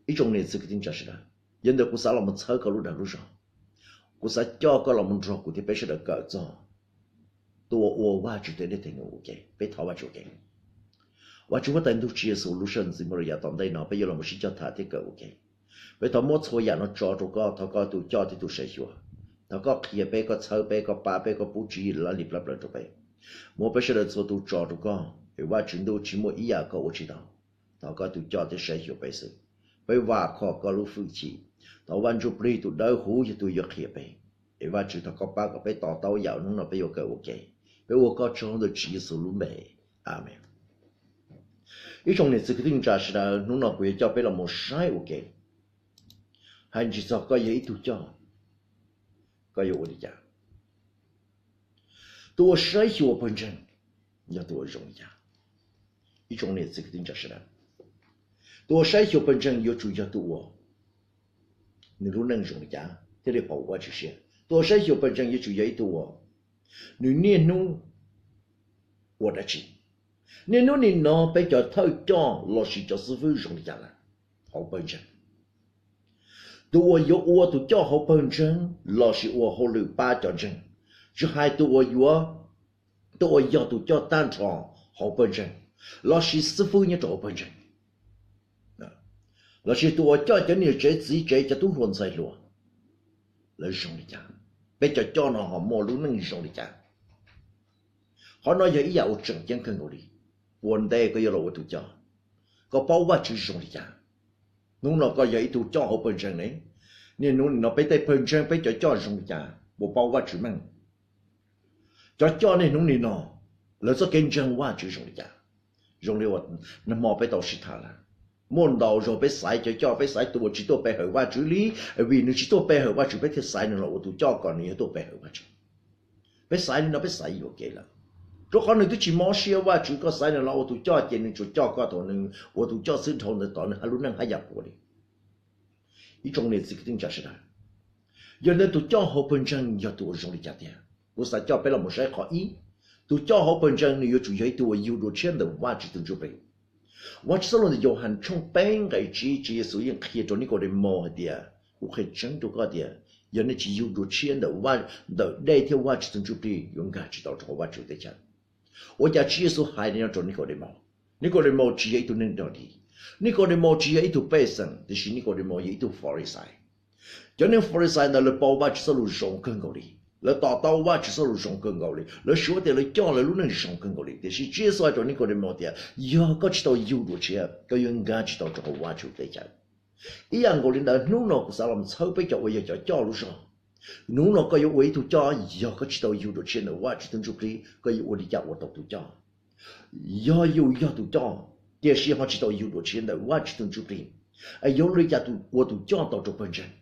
Ib tsoom niam txiv kwv tij neej tsa sawv daws, yog ntawd kuv xav los mus txhawb koj lub dag lub zog. Kuv xav coj koj los mus nrog kuv thiab peb sawv daws kawm txog tus uas ua Vajtswv tej dej tej num ua ke, peb thov Vajtswv ua ke. Vajtswv huab tais ntuj Tswv Yexus, lub sij hawm ntxiv mus rau yav tom ntej no peb yuav los mus sib cog tham thiab kawm ua ke. Peb thov muab txhua yam no tso rau koj, thov koj tus coj thiab tus saib xyuas. Thov koj qhia peb, koj txhawb peb, koj pab peb, koj pub tswv yim lab li plab plaws rau peb. Muab peb sawv daws txhua tus tso rau koj es Vajtswv ntuj tsis muaj ib yam koj ua tsis tau. Thov koj tus coj thiab saib xyuas peb xwb. Peb vam khom koj lub hwj chim. Thov Vaj Ntsuj Plig tus dawb huv yog tus yuav qhia peb. Es Vajtswv thov koj pab kom peb to taub yam hnub no peb yuav kawm ua ke. Peb ua koj tsaug ntawm Tswv Yexus lub npe. Amees. Ib tsoom niam txiv kwv tij neej tsa sawv daws, hnub no kuv yuav coj peb los mus saib ua ke. Hais ntsig txog koj yog ib tug coj, koj yuav ua li cas? Tus uas saib xyuas pawg ntseeg yog tus uas zoo li cas? Ib tsoom niam txiv kwv tij neej tsa sawv daws, tus uas saib xyuas pawg ntseeg yuav tsum yog tus uas nws lub neej zoo li cas thiaj li haum Vajtswv siab. Tus uas saib xyuas pawg ntseeg yuav tsum yog ib tug uas nws niaj hnub ua dab tsi. Niaj hnub nim no peb cov thawj coj lossis cov xib fwb zoo li cas lawm hauv pawg ntseeg? Tus uas yuav ua tus coj hauv pawg ntseeg lossis ua hauj lwm pab cov ntseeg, tsis hais tus uas yuav, tus uas yog tus coj tag nrho hauv pawg ntseeg lossis xib fwb nyob rau hauv pawg ntseeg, lossis tus uas coj cov niam tsev txiv tsev cov tub hluas ntxhais hluas, lawv zoo li cas? Peb cov coj no ho muaj lub neej zoo li cas? Qhov no yog ib yam uas tseem ceeb kawg nkaus li. Ua ntej koj yuav los ua tus coj, koj paub Vajtswv zoo li cas? Hnub no koj yog ib tug coj hauv pawg ntseeg ne, niaj hnub nim no peb tej pawg ntseeg peb cov coj zoo li cas, puas paub Vajtswv meej? Cov coj niaj hnub nim no lawv txoj kev ntseeg Vajtswv zoo li cas? Zoo li uas nag hmo peb tau sib tham lawm, muaj ntau zaus peb xaiv cov coj, peb xaiv tus uas tsis tuaj pe hawm Vajtswv li, vim nws tsis tuaj pe hawm Vajtswv peb thiaj xaiv nws los ua tus coj kom nws yuav tuaj pe hawm Vajtswv. Peb xaiv li no peb xaiv yuam kev lawm, rau qhov nws twb tsis mob siab Vajtswv, koj xaiv nws los ua tus coj ces nws tsuas coj koj thaum nws ua tus coj xwb, dhau ntawd tod nws haj lub neej haj yam puav li. Ib tsoom niam txiv kwv tij neej tsa sawv daws, yog li ntawd tus coj hauv pawg ntseeg yog tus uas zoo li cas tiag? Kuv xav coj peb los mus saib qhov ib. Tus coj hauv pawg ntseeg nws yuav tsum yog ib tug uas yug dua tshiab ntawm Vajtswv tus Ntsujplig. Vajtswv txoj lus ntawm Yauhas tshooj peb nqe tsib, Tswv Yesu yeej qhia rau Nikodemos hais tias, kuv qhia tseeb rau koj tias yog nej tsis yug dua tshiab ntawm, ntawm dej thiab Vajtswv tus Ntsujplig yuav nkag tsis tau rau hauv Vajtswv teb chaws. Ua cas Tswv Yesu hais li no rau Nikodemos? Nikodemos tsis yog ib tug neeg dog dig, Nikodemos tsis yog ib tug pej xeem, tiam sis Nikodemos yog ib tug Falixais. Cov neeg Falixais ntawd lawv paub Vajtswv txoj lus zoo kawg nkaus li, lawv to taub Vajtswv txoj lus zoo kawg nkaus li, lawv suav tias lawv coj lawv lub neej zoo kawg nkaus li. Tiam sis Tswv Yesu hais rau Nikodemos tias, yog koj tsis tau yug dua tshiab, koj yuav nkag tsis tau rau hauv Vajtswv teb chaws. Ib yam nkaus li ntawd, hnub no kuv xav los txhawb peb cov uas yog cov coj lub zog. Hnub no koj yuav ua ib tug coj, yog koj tsis tau yug dua tshiab ntawm Vajtswv tus Ntsujplig, koj yuav ua li cas ua tau tus coj? Yog yus yog tus coj, tiam sis ho tsis tau yug dua tshiab ntawm Vajtswv tus Ntsujplig, es yuav ua li cas ua tus coj tau rau pawg ntseeg?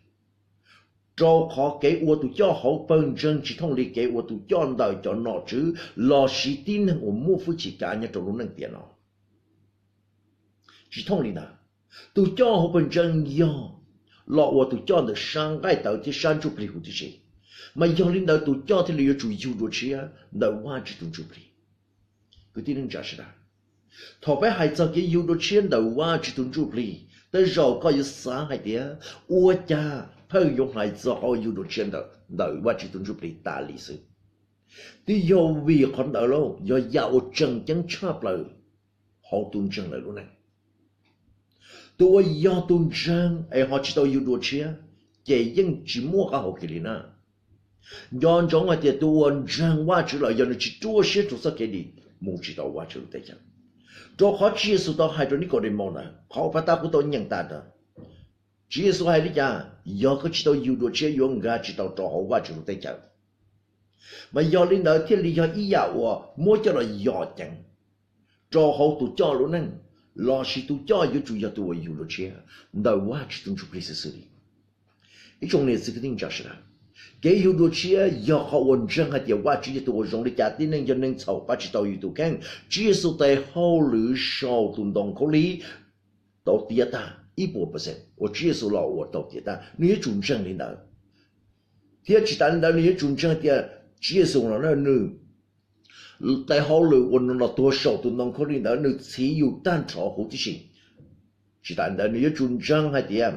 Rau qhov kev ua tus coj hauv pawg ntseeg tsis thooj li kev ua tus coj ntawm cov nom tswv lossis tib neeg uas muaj hwj chim kav nyob rau lub neej tiam no. Tsis thooj li ntawd. Tus coj hauv pawg ntseeg yog los ua tus coj ntawm sab nqaij tawv thiab sab ntsuj plig huv tib si, mas yog li ntawd tus coj thiaj li yuav tsum yug dua tshiab ntawm Vajtswv tus Ntsujplig. Kwv tij neej tsa sawv daws, thaum peb hais txog kev yug dua tshiab ntawm Vajtswv tus Ntsujplig, tej zaum koj yuav xav hais tias, ua cas pheej yuav hais txog qhov yug dua tshiab ntawm, ntawm Vajtswv tus Ntsujplig tas li xwb? Twb yog vim qhov ntawd lauj, yog yam uas tseem ceeb tshaj plaws hauv tus ntseeg lawv lub neej. Tus uas yog tus ntseeg es ho tsis tau yug dua tshiab, ces yeej tsis muaj qab hau kiag li na. Nco ntsoov hais tias tus uas ntseeg Vajtswv lawm yog nws tsis ruaj siab rau txoj kev dim, mus tsis tau Vajtswv lub teb chaws. Rau qhov Tswv Yexus tau hais rau Nikodemos ntawd, qhov uas pab tab kuv tau nyeem tas ntawd, Tswv Yexus hais li cas? Yog koj tsis tau yug dua tshiab yuav nkag tsis tau rau hauv Vajtswv lub teb chaws. Mas yog li ntawd thiaj li yog ib yam uas muab coj los yog ceev rau hauv tus coj lub neej, lossis tus coj yuav tsum yog tus uas yug dua tshiab ntawm Vajtswv tus Ntsujplig xwb xwb li. Ib tsoom niam txiv kwv tij neej tsa sawv daws, kev yug dua tshiab yog qhov uas ntseeg hais tias Vajtswv yog tus uas zoo li cas, tib neeg yog neeg txhaum pab tsis tau yus tus kheej. Tswv Yexus tes hauj lwm saum tus ntoo khaub lig tau tiav tag ib puas percent uas Tswv Yexus los ua tau tiav tag, nws yuav tsum ntseeg li ntawd. Thiab tsis tas li ntawd, nws yuav tsum ntseeg tias Tswv Yexus los nws tes hauj lwm uas nws los tuag saum tus ntoo khaub lig ntawd nws txhiv yus tag nrho huv tib si. Tsis tas li ntawd, nws yuav tsum ntseeg hais tias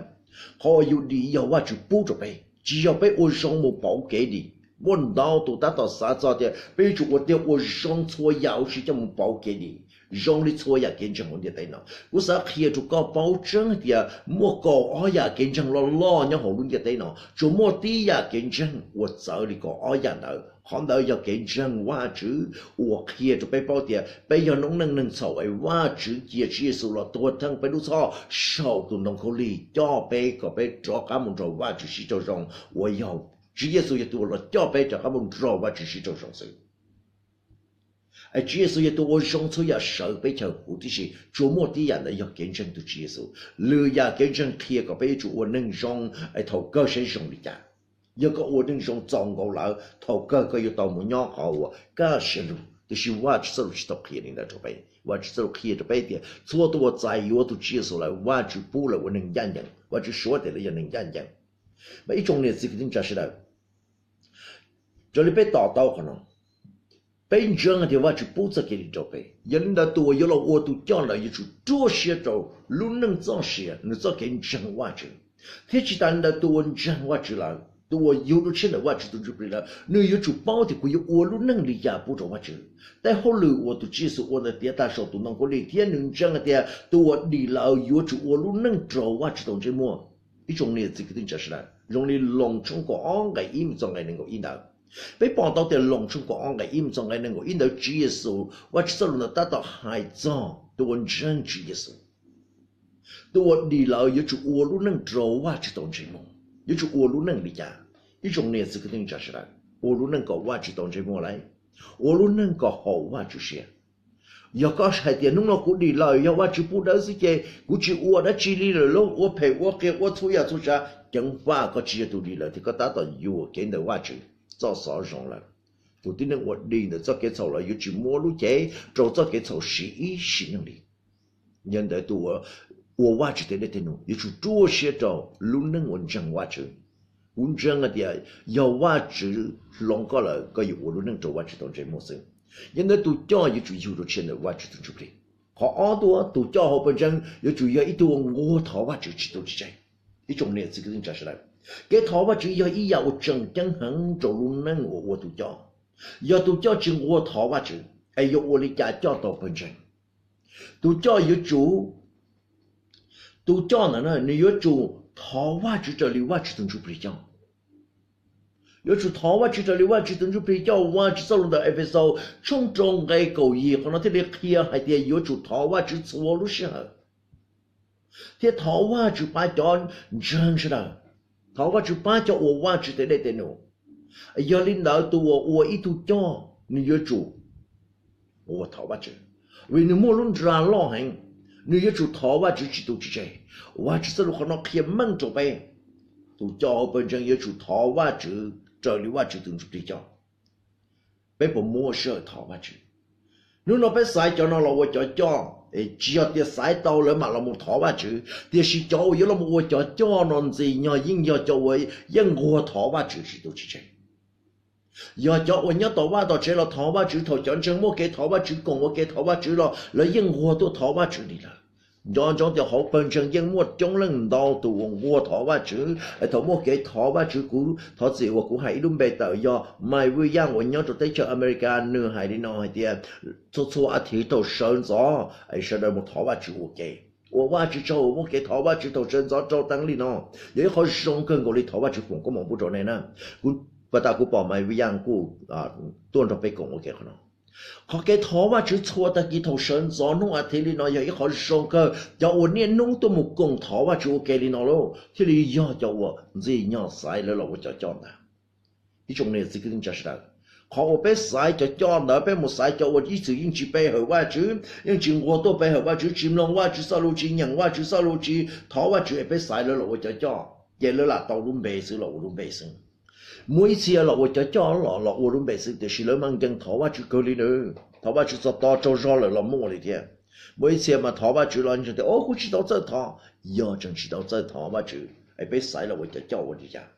qhov uas yus dim yog Vajtswv pub rau peb, tsis yog peb ua zoo mus pauv kev dim. Muaj ntau tus tab tom xav txog tias peb yuav tsum ua tiag ua zoo txhua yam huv si coj mus pauv kev dim, zoo li txhua yam kev ntseeg hauv ntiaj teb no. Kuv xav qhia rau koj paub tseeb hais tias muaj kaum ob yam kev ntseeg loj loj nyob hauv lub ntiaj teb no, tsuas muaj tib yam kev ntseeg uas txawv li kaum ob yam ntawd. Qhov ntawd yog kev ntseeg Vajtswv uas qhia rau peb paub tias peb yog noob neej neeg txhaum es Vajtswv cia Tswv Yexus los tuag theej peb lub txhoj saum tus ntoo khaub lig coj peb kom peb rov qab mus nrog Vajtswv sib raug zoo, uas yog Tswv Yexus yog tus uas los coj peb rov qab mus nrog Vajtswv sib raug zoo xwb. Es Tswv Yexus yog tus ua zoo txhua yam sawv peb chaw huv tib si, tsuas muaj tib yam ntawd yog kev ntseeg tus Tswv Yexus. Lwm yam kev ntseeg qhia kom peb yuav tsum ua neeg zoo es thaum kawg saib zoo li cas. Yog koj ua neej zoo txaus nkaus lawm, thaum kawg koj yuav tau mus nyob qhov uas kaj siab lug. Tiam sis Vajtswv txoj lus tsis tau qhia li ntawd rau peb. Vajtswv txoj lus qhia rau peb tias txhua tus uas txais yuav tus Tswv Yexus lawm, Vajtswv pub lawv ua neeg ncaj ncees, Vajtswv suav tias lawv yog neeg ncaj ncees. Mas ib tsoom niam txiv kwv tij neej tsa sawv daws, raws li peb to taub qhov no, peb ntseeg tias Vajtswv pub txoj kev dim rau peb. Yog li ntawd tus uas yuav los ua tus coj ntawd yuav tsum ruaj siab rau lub neej txoj sia, nws txoj kev ntseeg Vajtswv. Thiab tsis tas li ntawd, tus uas ntseeg Vajtswv lawm, tus uas yug dua tshiab ntawm Vajtswv tus Ntsuj Plig lawm, nws yuav tsum paub tias kuv yuav ua lub neej li cas pub rau Vajtswv. Tej hauj lwm uas tus Tswv Yexus ua ntawd tiav tag saum tus ntoo khaub lig, thiab nws ntseeg tias tus uas dim lawm yuav tsum ua lub neej raug Vajtswv tau ntsej muag. Ib tsoom niam txiv kwv tij neej tsa sawv daws, zoo li Loos tshooj kaum ob nqe ib mus txog nqe nees nkaum ib ntawd, peb pom tau tias Loos tshooj kaum ob nqe ib mus txog nqe nees nkaum ib ntawd, Tswv Yexus, Vajtswv txoj lus ntawd tab tom hais txog tus uas ntseeg Tswv Yexus, tus uas dim lawm yuav tsum ua lub neej raug Vajtswv tau ntsej muag. Yuav tsum ua lub neej li cas? Ib tsoom niam txiv kwv tij neej tsa sawv daws, ua lub neej kom Vajtswv tau ntsej muag lauj, ua lub neej kom haum Vajtswv siab. Yog koj hais tias hnub no kuv dim lawm yog Vajtswv pub dawb xwb ces kuv tsis ua dab tsi li lawm lauj, ua phem ua qias ua txhua yam txhua tsav, ceev faj koj tsis yog tus dim lawm thiab koj tab tom yuam kev ntawm Vajtswv txoj xov zoo lawm. Tus tib neeg uas dim ntawm txoj kev txhaum lawm yuav tsis muaj lub cev rau txoj kev txhaum siv ib sim neej li. Yog li ntawd tus uas ua Vajtswv tej dej tej num yuav tsum ruaj siab rau lub neej uas ntseeg Vajtswv. Kuv ntseeg hais tias yog Vajtswv hloov koj lawm koj yuav ua lub neej rau Vajtswv tau ntsej muag xwb. Yog li ntawd tus coj yuav tsum yug dua tshiab ntawm Vajtswv tus Ntsuj Plig. Qhov ob tuaj, tus coj hauv pawg ntseeg yuav tsum yog ib tug uas nquag thov Vajtswv tsis tu tsis tseg. Ib tsoom niam txiv kwv tij neej tsa sawv daws, kev thov Vajtswv yog ib yam uas tseem ceeb heev rau lub neej uas ua tus coj. Yog tus coj tsis nquag thov Vajtswv es yuav ua li cas coj tau pawg ntseeg? Tus coj yuav tsum, tus coj ntawd na nws yuav tsum thov Vajtswv raws li Vajtswv tus Ntsuj Plig coj. Yuav tsum thov Vajtswv raws li Vajtswv tus Ntsuj Plig coj. Vajtswv txoj lus ntawm Efexaus tshooj rau nqe kaum yim qhov no thiaj li qhia hais tias yuav tsum thov Vajtswv txhua lub sij hawm, thiab thov Vajtswv pab cov ntseeg sawv daws, thov Vajtswv pab cov ua Vajtswv tej dej tej num. Yog li ntawd tus uas ua ib tug coj nws yuav tsum ua thov Vajtswv, vim nws muaj lub nra loj heev, nws yuav tsum thov Vajtswv tsis tu tsis tseg. Vajtswv txoj lus qhov no qhia meej rau peb, tus coj hauv pawg ntseeg yuav tsum thov Vajtswv raws li Vajtswv tus Ntsuj Plig coj. Peb puas muaj sij hawm thov Vajtswv? Hnub no peb xaiv cov no los ua cov coj, tsis yog tias xaiv tau lawv mam los mus thov Vajtswv, tiam sis cov uas yuav los mus ua cov coj no ntxiv no yeej yog cov uas yeej nquag thov Vajtswv tsis tu tsis tseg. Yog cov uas nyob tom vaj tom tsev los thov Vajtswv, thaum cov ntseeg muaj kev thov Vajtswv, koom ua ke thov Vajtswv los lawv yeej nquag tuaj thov Vajtswv li lawm. Nco ntsoov tias hauv pawg ntseeg yeej muaj coob leej ntau tus uas nquag thov Vajtswv. Thaum muaj kev thov Vajtswv, kuv thov txim uas kuv hais ib lub npe tawm, yog Mike Williams uas nyob rau teb chaws America, nws hais li no hais tias txhua txhua a thiv thaum sawv ntxov es sawv daws mus thov Vajtswv ua ke, ua Vajtswv tsaug uas muaj kev thov Vajtswv thaum sawv ntxov rau teev li no. Yog ib qhov zoo kawg nkaus li, thov Vajtswv foom koob hmoov pub rau nej na. Kuv, pas tas kuv pom Mike Williams kuj tuaj nrog peb koom ua ke qhov no. Qhov kev thov Vajtswv txhua tag kis thaum sawv ntxov hnub a thiv li no yog ib qhov zoo kawg. Cov uas niaj hnub tuaj mus koom thov Vajtswv ua ke li no lauj thiaj li yog cov uas ntxim nyog xaiv lawv los ua cov coj ntawd. Ib tsoom niam txiv kwv tij neej tsa sawv daws, qhov uas peb xaiv cov coj ntawd, peb mus xaiv cov uas ib txwm yeej tsis pe hawm Vajtswv, yeej tsis nquag tuaj pe hawm Vajtswv, tsis mloog Vajtswv txoj lus, tsis nyeem Vajtswv txoj lus, tsis thov Vajtswv es peb xaiv lawv los ua cov coj, ces lawv lam tau lub npe xwb, los ua lub npe xwb. Muaj ib txhia los ua cov coj los los ua lub npe xwb, tiam sis lawv mas nkees thov Vajtswv kawg li na. Thov Vajtswv txog to tsaug zog lawm los muaj li thiab. Muaj ib txhia mas thov Vajtswv los ntseeg tias, o, kuv tsis tau txawj thov. Yog tseem tsis tau txawj thov Vajtswv es peb xaiv los ua cov coj ua li cas?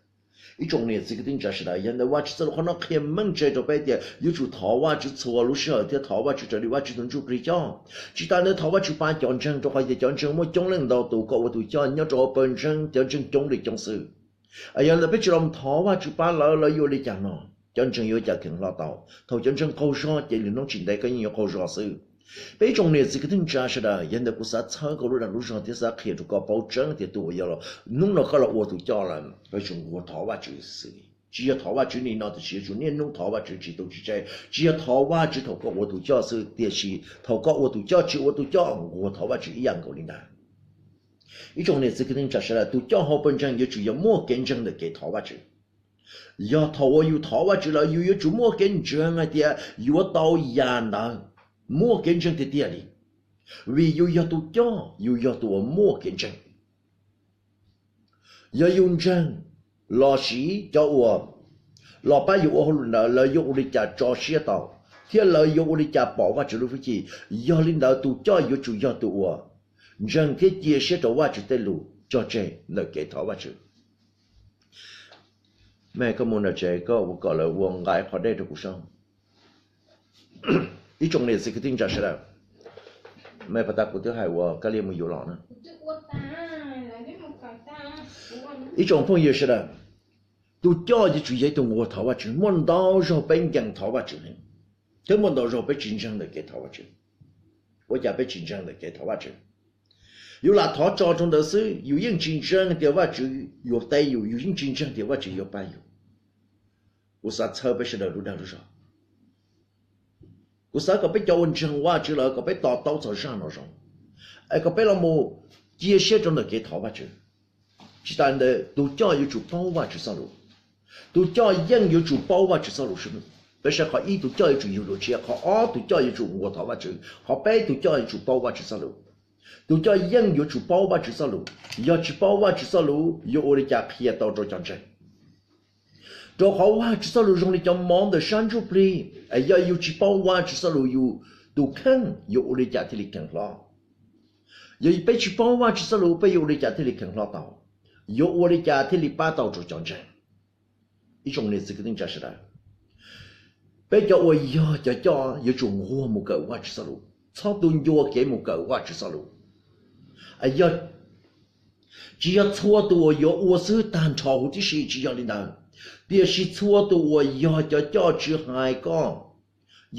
Ib tsoom niam txiv kwv tij neej tsa sawv daws, yog ntawd Vajtswv txoj lus qhov no qhia meej tseg rau peb tias yuav tsum thov Vajtswv txhua lub sij hawm thiab thov Vajtswv raws li Vajtswv tus Ntsuj Plig coj. Tsis tas ntawd thov Vajtswv pab cov ntseeg, rau qhov tias cov ntseeg muaj coob leej ntau tus kom ua tus coj nyob rau hauv pawg ntseeg, cov ntseeg coob li coob xwb. Yog ntawd peb tsis los thov Vajtswv pab lawv, lawv yuav ua li cas no? Cov ntseeg yuav ua cas kheev hlo tau? Thaum cov ntseeg qaug zog ces lwm hnub tsis ntev koj yeej yuav qaug zog xwb. Peb ib tsoom niam txiv kwv tij neej tsa sawv daws, yog ntawd kuv xav txhawb koj lub dag lub zog thiab xav qhia rau koj paub tseeb tias tus uas yog los hnub no koj los ua tus coj lawm, koj yuav tsum nquag thov Vajtswv xwb. Tsis yog thov Vajtswv nim no tiam sis yuav tsum niaj hnub thov Vajtswv tsis tu tsis tseg. Tsis yog thov Vajtswv thaum koj ua tus coj xwb, tiam sis thaum koj ua tus coj tsis ua tus coj nquag thov Vajtswv ib yam nkaus li ntawd. Ib tsoom niam txiv kwv tij neej tsa sawv daws, tus coj hauv pawg ntseeg yuav tsum yog muaj kev ntseeg ntawm kev thov Vajtswv. Yog thaum uas yus thov Vajtswv lawm yus yuav tsum muaj kev ntseeg hais tias yuav tau yam ntawd, muaj kev ntseeg tiag tiag li, vim yus yog tus coj, yus yog tus uas muaj kev ntseeg. Yog yus ntseeg, lossis cov uas los pab yus ua hauj lwm ntawd lawv yuav ua li cas tso siab tau, thiab lawv yuav ua li cas pom Vajtswv lub hwj chim. Yog li ntawd tus coj yuav tsum yog tus uas ntseeg thiab cia siab rau Vajtswv tej lus cog tseg ntawm kev thov Vajtswv. Mej, koj mus nram tsev koj ua kom lawv ua nqa qhov dej rau kuv saib. Ib tsoom niam txiv kwv tij neej tsa sawv daws, mej, pas tas kuv twb hais uas Kab Liaj mus yuav los na. Ib tsoom phooj ywg sawv daws, tus coj yuav tsum yog ib tug nquag thov Vajtswv. Muaj ntau zaug peb nkees thov Vajtswv, thiab muaj ntau zaug peb tsis ntseeg ntawm kev thov Vajtswv. Ua cas peb tsis ntseeg ntawm kev thov Vajtswv? Yus lam thov tso rau ntawd xwb, yus yeej tsis ntseeg tias Vajtswv yuav teb yus, yus yeej tsis ntseeg tias Vajtswv yuav pab yus. Kuv xav txhawb peb sawv daws lub dag lub zog. Kuv xav kom peb cov uas ntseeg Vajtswv lawm kom peb to taub txog zaj no zoo, es kom peb los mus cia siab rau ntawm kev thov Vajtswv. Tsis tas ntawd tus coj yuav tsum paub Vajtswv txoj lus. Tus coj yeej yuav tsum paub Vajtswv txoj lus. Peb saib, qhov ib, tus coj yuav tsum yug dua tshiab. Qhov ob, tus coj yuav tsum nquag thov Vajtswv. Qhov peb, tus coj yuav tsum paub Vajtswv txoj lus. Tus coj yeej yuav tsum paub Vajtswv txoj lus. Yog tsis paub Vajtswv txoj lus yuav ua li cas qhia tau rau cov ntseeg? Rau qhov Vajtswv txoj lus zoo li cov mov ntawm sab ntsuj plig, es yog yus tsis paub Vajtswv txoj lus, yus tus kheej yuav ua li cas thiaj li kheev hlob? Yog peb tsis paub Vajtswv txoj lus, peb yuav ua li cas thiaj li kheev hlob tau? Yuav ua li cas thiaj li pab tau rau cov ntseeg? Ib tsoom niam txiv kwv tij neej tsa sawv daws, peb cov uas yog cov coj yuav tsum nquag mus kawm Vajtswv txoj lus, txhob tu ncua kev mus kawm Vajtswv txoj lus. Yog, tsis yog txhua tus uas yuav ua xwb tag nrho huv tib si, tsis yog li ntawd, tiam sis txhua tus uas yog cov coj tswv hais koj,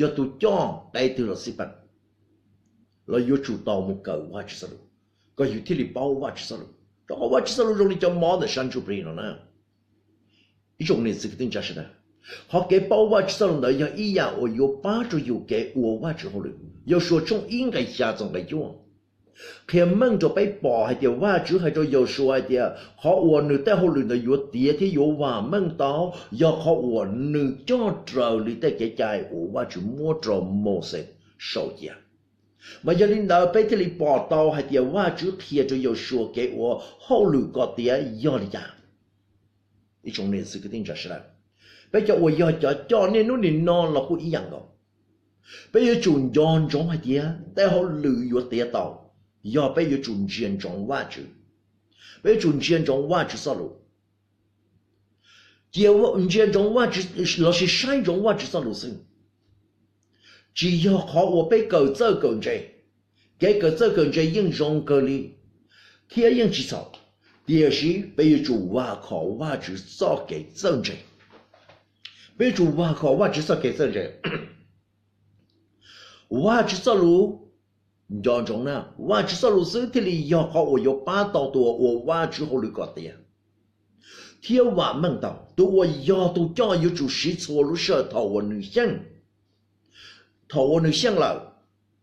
yog tus coj qe twg los xij peem, los yuav tsum tau mus kawm Vajtswv txoj lus, kom yus thiaj li paub Vajtswv txoj lus. Rau qhov Vajtswv txoj lus zoo li cov mov ntawm sab ntsuj plig no na. Ib tsoom niam txiv kwv tij neej tsa sawv daws, qhov kev paub Vajtswv txoj lus ntawd yog ib yam uas yuav pab rau yus kev ua Vajtswv hauj lwm. Yausuas tshooj ib nqe xya txog nqe cuaj qhia meej rau peb pom hais tias Vajtswv hais rau Yausuas hais tias qhov uas nws tej hauj lwm ntawd yuav tiav thiab yuav vam meej tau yog qhov uas nws coj raws li tej kev cai uas Vajtswv muab rau Mauxes sau cia. Mas yog li ntawd peb thiaj li pom tau hais tias Vajtswv qhia rau Yausuas kev ua hauj lwm kom tiav yog li cas. Ib tsoom niam txiv kwv tij neej tsa sawv daws, peb cov uas yog cov coj niaj hnub nim no los kuj ib yam nkaus. Peb yuav tsum nco ntsoov hais tias tej hauj lwm yuav tiav tau yog peb yuav tsum ntsia ntsoov Vajtswv. Peb yuav tsum ntsia ntsoov Vajtswv txoj lus. Cia ntsia ntsoov Vajtswv lossis saib ntsoov Vajtswv txoj lus xwb, tsis yog qhov uas peb kawm txawj kawm ntse. Kev kawm txawj kawm ntse yeej zoo kawg li thiab yeej tsis txhaum, tiam sis peb yuav tsum vam khom Vajtswv txoj kev txawj ntse. Peb yuav tsum vam khom Vajtswv txoj kev txawj ntse. Vajtswv txoj lus, nco ntsoov na, Vajtswv txoj lus xwb thiaj li yog qhov uas yuav pab tau tus uas ua Vajtswv hauj lwm kom tiav thiab vam meej tau. Tus uas yog tus coj yuav tsum siv txhua lub sij hawm thaum uas nws xyeej, thaum uas nws xyeej lawm,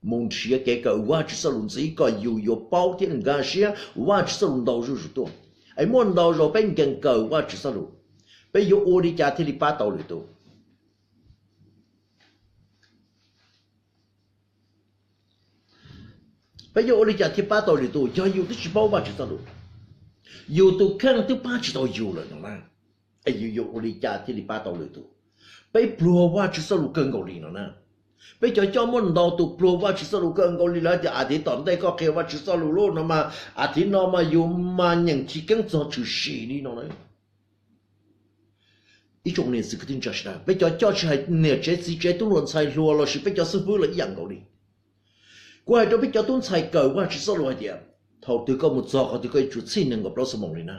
mus nrhiav kev kawm Vajtswv txoj lus ntxiv kom yus yuav paub thiab nkag siab Vajtswv txoj lus ntau zuj zus tuaj. Es muaj ntau zaus peb nkees kawm Vajtswv txoj lus, peb yuav ua li cas thiaj li pab tau lwm tus? Peb yuav ua li cas thiaj pab tau lwm tus yog yus twb tsis paub Vajtswv txoj lus? Yus tus kheej twb pab tsis tau yus lawm no na, es yus yuav ua li cas thiaj li pab tau lwm tus? Peb pluag Vajtswv txoj lus kawg nkaus li no na. Peb cov coj muaj ntau tus pluag Vajtswv txoj lus kawg nkaus li, lawv tias a thiv tom ntej koj qhia Vajtswv txoj lus lauj no mas, a thiv no mas yus mas nyeem chiv keeb txog tshwm sim li no na. Ib tsoom niam txiv kwv tij neej tsa sawv daws, peb cov coj tsis hais niam tsev txiv tsev tub hluas ntxhais hluas lossis peb cov xib fwb los ib yam nkaus li. Kuv hais rau peb cov tub ntxhais kawm Vajtswv txoj lus hais tias, thaum twg koj mus txog qhov twg koj yuav tsum txhij nees nkaum plaub xuab moos li na.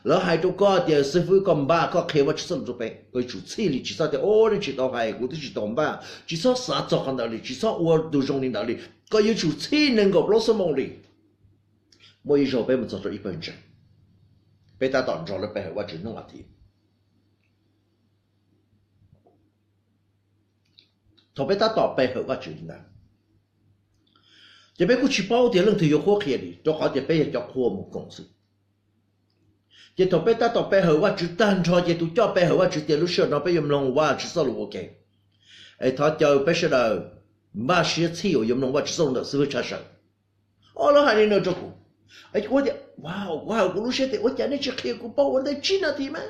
Lawv hais rau koj tias xib fwb koj npaj koj qhia Vajtswv txoj lus rau peb, koj yuav tsum txhij li, tsis txhob tias o, nej tsis tau hais, kuv twb tsis tau npaj, tsis txhob xav txog qhov ntawd li, tsis txhob ua tus zoo li ntawd li. Koj yuav tsum txhij nees nkaum plaub xuab moos li. Muaj ib zaug peb mus txog rau ib pawg ntseeg, peb tab tom nrog lawv pe hawm Vajtswv hnub a thiv. Thaum peb tab tom pe hawm Vajtswv li ntawd, ces peb kuj tsis paub tias leej twg yuav qhuab qhia li, rau qhov tias peb yog cov qhua mus koom xwb. Ces thaum peb tab tom pe hawm Vajtswv tag nrho ces tus coj pe hawm Vajtswv tias lub sij hawm no peb yuav mloog Vajtswv txoj lus ua ke, es thov caw peb sawv daws npaj siab txhij uas yuav mloog Vajtswv txoj lus ntawm xib hwb Tshaj Sawm. O, lawv hais li no rau kuv, Kuv tias, kuv hais kuv lub siab tias ua cas nej tsis qhia kuv paub ua ntej tsib nas this mas?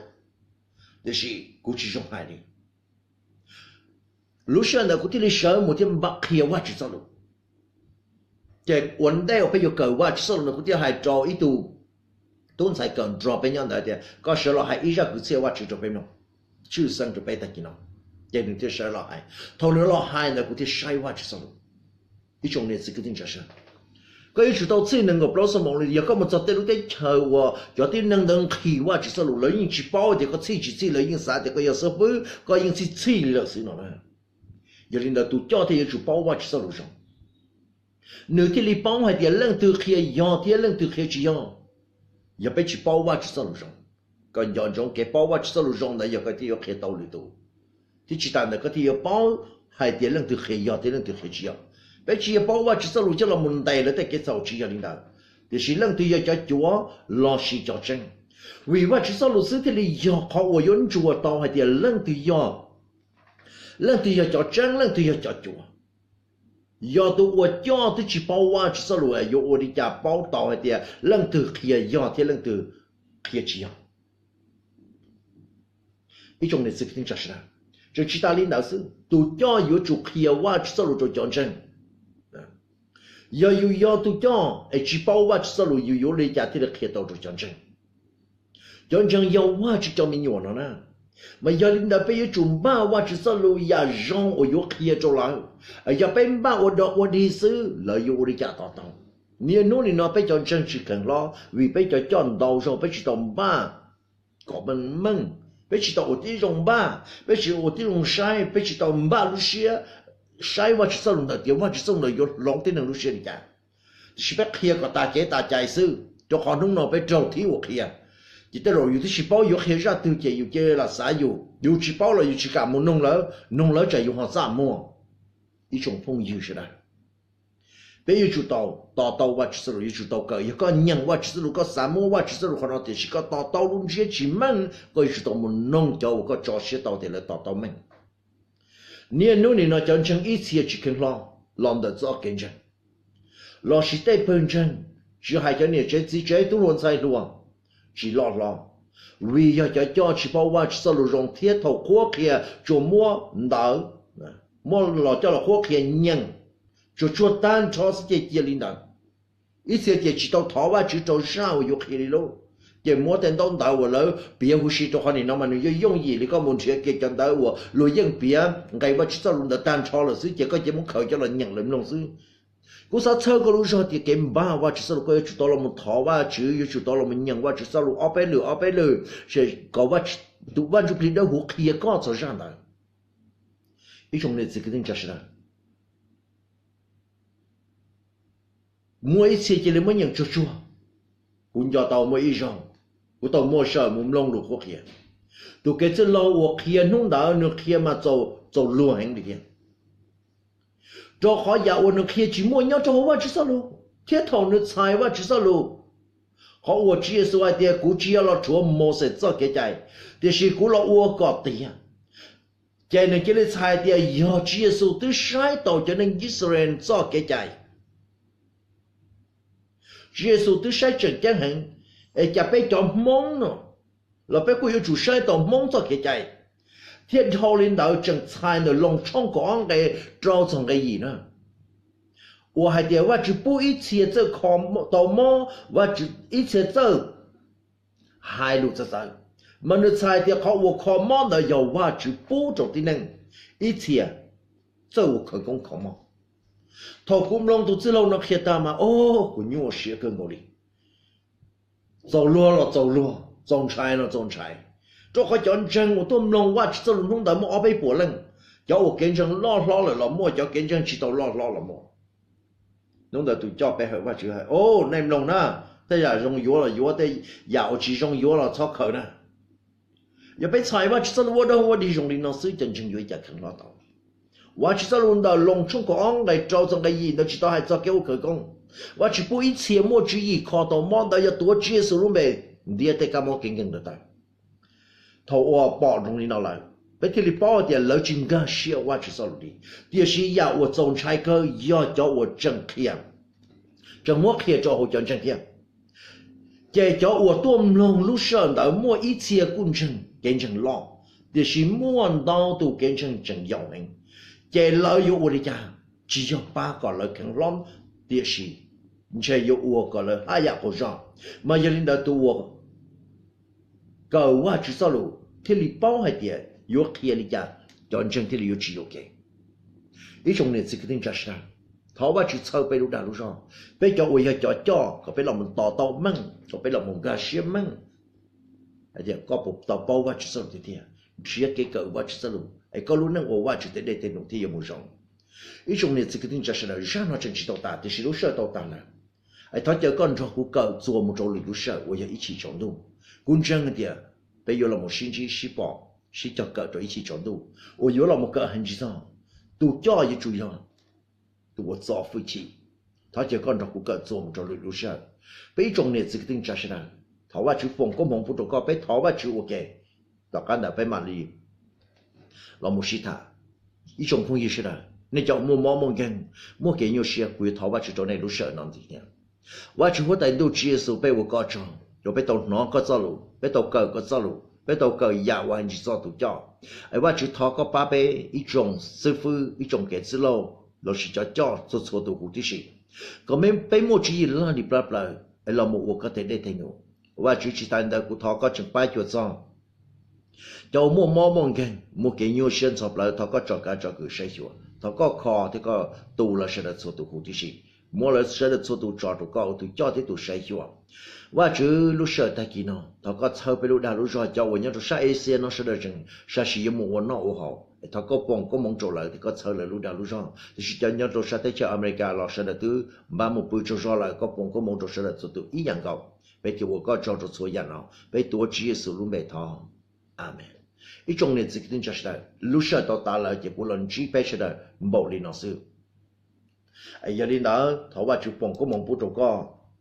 Tiam sis kuv tsis zoo hais li. Lub sij hawm ntawd kuv thiaj li sawv mus thiab npaj qhia Vajtswv txoj lus. Ces ua ntej uas peb yuav kawm Vajtswv txoj lus no kuv thiaj hais rau ib tug tub ntxhais kawm nrog peb nyob ntawd tias koj sawv los hais ib zaj kwv txhiaj Vajtswv rau peb mloog, tshwj xeeb rau peb tag kis no. Ces nws thiaj sawv los hais. Thaum nws los hais ntawd kuv thiaj saib Vajtswv txoj lus. Ib tsoom niam txiv kwv tij neej tsa, koj yuav tsum tau txhij nees nkaum plaub xuab moos li. Yog koj mus txog tej lub teb chaws uas cov tib neeg ntawd nqhis Vajtswv txoj lus, lawv yeej tsis paub tias koj txhij tsis txhij, lawv yeej xav tias koj yog xib fwb, koj yeej txhij txhij li lawm xwb no na. Yog li ntawd tus coj thiaj yuav tsum paub Vajtswv txoj lus zoo, nws thiaj li paub hais tias leej twg qhia yog thiab leej twg qhia tsis yog. Yog peb tsis paub Vajtswv txoj lus zoo, koj nco ntsoov kev paub Vajtswv txoj lus zoo ntawd yog koj thiaj yuav qhia tau lwm tus, thiab tsis tas ntawd koj thiaj yuav paub hais tias leej twg qhia yog thiab leej twg qhia tsis yog. Peb tsis yog paub Vajtswv txoj lus coj los mus ntes lawv tej kev txhaum, tsis yog li ntawd, tiam sis leej twg yog cov cuav lossis cov tseeb. Vim Vajtswv txoj lus xwb thiaj li yog qhov uas yuav ntsuas tau hais tias leej twg yog, leej twg yog cov tseeb, leej twg yog cov cuav. Yog tus uas coj twb tsis paub Vajtswv txoj lus yuav ua li cas paub tau hais tias leej twg qhia yog thiab leej twg qhia tsis yog? Ib tsoom niam txiv kwv tij neej tsa sawv daws, tseem tsis tas li ntawd xwb, tus coj yuav tsum qhia Vajtswv txoj lus rau cov ntseeg. Yog yus yog tus coj es tsis paub Vajtswv txoj lus yus yuav ua li cas thiaj li qhia tau rau cov ntseeg? Cov ntseeg yog Vajtswv cov me nyuam no na. Mas yog li ntawd peb yuav tsum npaj Vajtswv txoj lus yam zoo uas yuav qhia rau lawv. Yog peb npaj ua dog ua dig xwb lawv yuav ua li cas to taub? Niaj hnub nim no peb cov ntseeg tsis kheev hlob vim peb cov coj ntau zaug peb tsis tau npaj kom meej meej, peb tsis tau ua tib zoo npaj, peb tsis ua tib zoo saib, peb tsis tau npaj lub siab saib Vajtswv txoj lus ntawd tias Vajtswv txoj lus ntawd yuav hloov tib neeg lub siab li cas. Tiam sis peb qhia kom tas kev tas cai xwb, rau qhov hnub no peb raug thib uas qhia. Ces tej zaum yus twb tsis paub yuav qhia zaj twg ces yus cia li lam xav yus, yus tsis paub los yus tsis kam mus noog lawv, noog lawv tsam yus ho txaj muag. Ib tsoom phooj ywg sawv daws, peb yuav tsum tau to taub Vajtswv txoj lus, yuav tsum tau kawm. Yog koj nyeem Vajtswv txoj lus, koj xav muab Vajtswv txoj lus qhov no, tiam sis koj to taub lub ntsiab tsis meej, koj yuav tsum tau mus noog cov uas koj tso siab tau tias lawv to taub meej. Niaj hnub nim no cov ntseeg ib txhia tsis kheev hlob los ntawm txoj kev ntseeg, lossis tej pawg ntseeg, tsis hais cov niam tsev txiv tsev tub hluas ntxhais hluas, tsis loj hlob, vim yog cov coj tsis paub Vajtswv txoj lus zoo thiab thaum qhuab qhia tsuas muab ntawv, muab los coj los qhuab qhia nyeem, tsuas tsuag tag nrho xwb ces cia li ntawd. Ib txhia ces tsis tau thov Vajtswv rau zaj uas yuav qhia li lauj, ces muab tej ntaub ntawv uas lawv piav huv si, rau qhov nim no mas nws yeej yooj yim li koj mus nrhiav kiag cov ntawv uas luag yeej piav nqe Vajtswv txoj lus ntawd tag nrho lawm xwb ces koj cia muab khaws coj los nyeem lawv mloog xwb. Kuv xav txhawb koj lub zog tias kev npaj Vajtswv txoj lus koj yuav tsum tau los mus thov Vajtswv, yuav tsum tau los mus nyeem Vajtswv txoj lus ob peb lwm ob peb lwm, kom tus Vaj Ntsuj Plig Dawb Huv qhia koj txog zaj ntawd. Ib tsoom niam txiv kwv tij neej tsa sawv daws, muaj ib txhia cia li muab nyeem tsuag tsuag. Kuv nco tau muaj ib zaug, kuv tau muaj sij hawm mus mloog lus qhuab qhia. Tus kev txwj laug uas qhia hnub ntawd nws qhia mas txaus luag heev li thiab, rau qhov yam uas nws qhia tsis muaj nyob rau hauv Vajtswv txoj lus, thiab thaum nws txhais Vajtswv txoj lus, qhov uas Tswv Yexus hais tias kuv tsis yog los rhuav Mauxes txoj kev cai, tiam sis kuv los ua kom tiav. Ces nws cia li txhais tias yog Tswv Yexus twb saib tau cov neeg Yixalayees txoj kev cai, Tswv Yexus twb saib tseem ceeb heev, es cas peb cov Hmoob no los peb kuj yuav tsum saib tau Hmoob txoj kev cai. Thiab dhau li ntawd tseem txhais ntawm Loos tshooj kaum ob nqe rau txog nqe yim na, uas hais tias Vajtswv pub ib txhia txawj kho tau mob, ib txhia txawj hais lus txawv txawv, mas nws txhais tias qhov uas kho mob ntawd yog Vajtswv pub rau tib neeg, ib txhia txawj ua khawv koob kho mob. Thaum kuv mloog tus txwj laug no qhia tag mas o, kuv nyuaj siab kawg nkaus li. Txaus luag los txaus luag, txaus ntshai los txaus ntshai, rau qhov cov ntseeg uas tuaj mloog Vajtswv txoj lus hnub ntawd muaj ob peb puas leej. Cov uas kev ntseeg loj hlob lawm los muaj, cov kev ntseeg tsis tau loj hlob los muaj. Hnub ntawd tus coj pe hawm Vajtswv hais, o, nej mloog na, tej yam zoo yuav los yuav, tej yam uas tsis zoo yuav los txhob khaws na. Yog peb txhais Vajtswv txoj lus ua dog ua dig zoo li no xwb cov ntseeg yuav ua cas kheev hlob tau? Vajtswv txoj lus ntawm Loos tshooj kaum ob nqe rau txog nqe yim ntawd tsis tau hais txog kev ua khawv koob. Vajtswv pub ib txhia muaj tswv yim kho tau mob ntawd yog tuav Tswv Yexus lub npe ntiab tej kab mob kev nkeeg ntawd tawm. Thaum uas pom zoo li no lawm, peb thiaj li paub tias lawv tsis nkag siab Vajtswv txoj lus li. Tiam sis yam uas txaus ntshai kawg yog cov uas tseem qhia, tseem muab qhia rau hauv cov ntseeg thiab. Ces cov uas tuaj mloog lub sij hawm ntawd muaj ib txhia kuj ntseeg kev ntseeg loj, tiam sis muaj ntau tus kev ntseeg tseem yaus heev. Ces lawv yuav ua li cas? Tsis yog pab kom lawv kheev hlob, tiam sis ntshe yuav ua kom lawv haj yam qaug zog. Mas yog li ntawd tus uas kawm Vajtswv txoj lus thiaj li paub hais tias yuav qhia li cas cov ntseeg thiaj li yuav tsis yuam kev. Ib tsoom niam txiv kwv tij neej tsa sawv daws, thov Vajtswv txhawb peb lub dag lub zog, peb cov uas yog cov coj kom peb los mus tos tau meej, kom peb los mus nkag siab meej hais tias koj puas tau paub Vajtswv txoj lus tiag tiag, nrhiav kev kawm Vajtswv txoj lus es koj lub neej ua Vajtswv tej dej tej num thiaj yuav mus zoo. Ib tsoom niam txiv kwv tij neej tsa sawv daws, zaj no tseem tsis tau tas tiam sis lub sij hawm tau tas lawm. Es thov caw koj nrog kuv kawm txuas mus rau lwm lub sij hawm uas yog ib chim tsaus ntuj. Kuv ntseeg hais tias peb yuav los mus sib ntsib sib pom sib cog kawm rau ib chim tsaus ntuj uas yuav los mus kawm hais ntsis txog tus coj yuav tsum yog tus uas txo hwj chim. Thov caw koj nrog kuv kawm txuas mus rau lwm lub sij hawm. Peb ib tsoom niam txiv kwv tij neej tsa sawv daws, thov Vajtswv foom koob hmoov pub rau koj, peb thov Vajtswv ua ke. Tom qab ntawd peb mam li los mus sib tham. Ib tsoom phooj ywg sawv daws, nej cov muaj mob muaj nkeeg, muaj kev nyuaj siab, kuv yuav thov Vajtswv rau nej lub sij hawm no ntxiv thiab. Vajtswv huab tais ntuj Tswv Yexus, peb ua koj tsaug, yuav peb tau hnov koj txoj lus, peb tau kawm koj txoj lus, peb tau kawm yam uas hais ntsis txog tus coj. Es Vajtswv thov koj pab peb ib tsoom xib fwb, ib tsoom kev txwj laug lossis cov coj txhua txhua tus huv tib si, kom peb muaj tswv yim loj li plab plaws es los mus ua koj tej dej tej num. Vajtswv tsis tas ntawd kuv thov koj tseem pab cuam txog cov uas muaj mob muaj nkeeg, muaj kev nyuaj siab ntxhov plawv, thov koj tsom kav tsom kwm saib xyuas, thov koj kho thiab koj tu lawv sawv daws txhua tus huv tib si, muab lawv sawv daws txhua tus tso rau koj ua tus coj thiab tus saib xyuas. Vajtswv, lub sij hawm tag kis no thov koj txhawb peb lub dag lub zog, cov uas nyob rau sab Asia no sawv daws tseem sam sim yuav mus ua noj ua haus, thov koj foom koob hmoov rau lawv thiab koj txhawb lawv lub dag lub zog. Tiam sis cov nyob rau sab teb chaws Amelikas los sawv daws twb npaj mus pw tsaug zog lawm, koj foom koob hmoov rau sawv daws txhua tus ib yam nkaus. Peb cia ua koj tsaug rau txhua yam no, peb tuav Tswv Yexus lub npe thov. Amees. Ib tsoom niam txiv kwv tij neej tsa sawv daws, lub sij hawm tau tas lawm ces kuv los ntsib peb sawv daws npaum li no xwb. Yog li ntawd thov Vajtswv foom koob hmoov pub rau koj.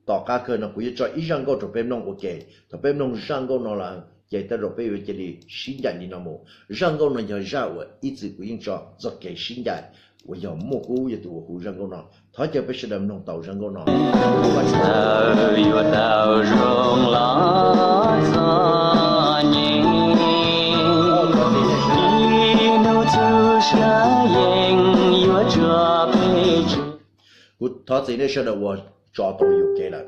Tom qab kawg no kuv yuav tso ib zaj nkauj rau peb mloog ua ke. Thaum peb mloog zaj nkauj no lawm ces tej zaum peb yuav cia li sib ncaim li no mus. Zaj nkauj no yog zaj uas ib txwm kuv yeej tso txoj kev sib ncaim uas yog muaj kub yog tus uas hu zaj nkauj no. Thov caw peb sawv daws mloog tau zaj nkauj no. Yuav tau zoo los txom nyem, ib hnub txhua sab yeej yuav tsuas phem tsuas. Kuv thov txim nej sawv daws uas tso tau yuam kev lawm.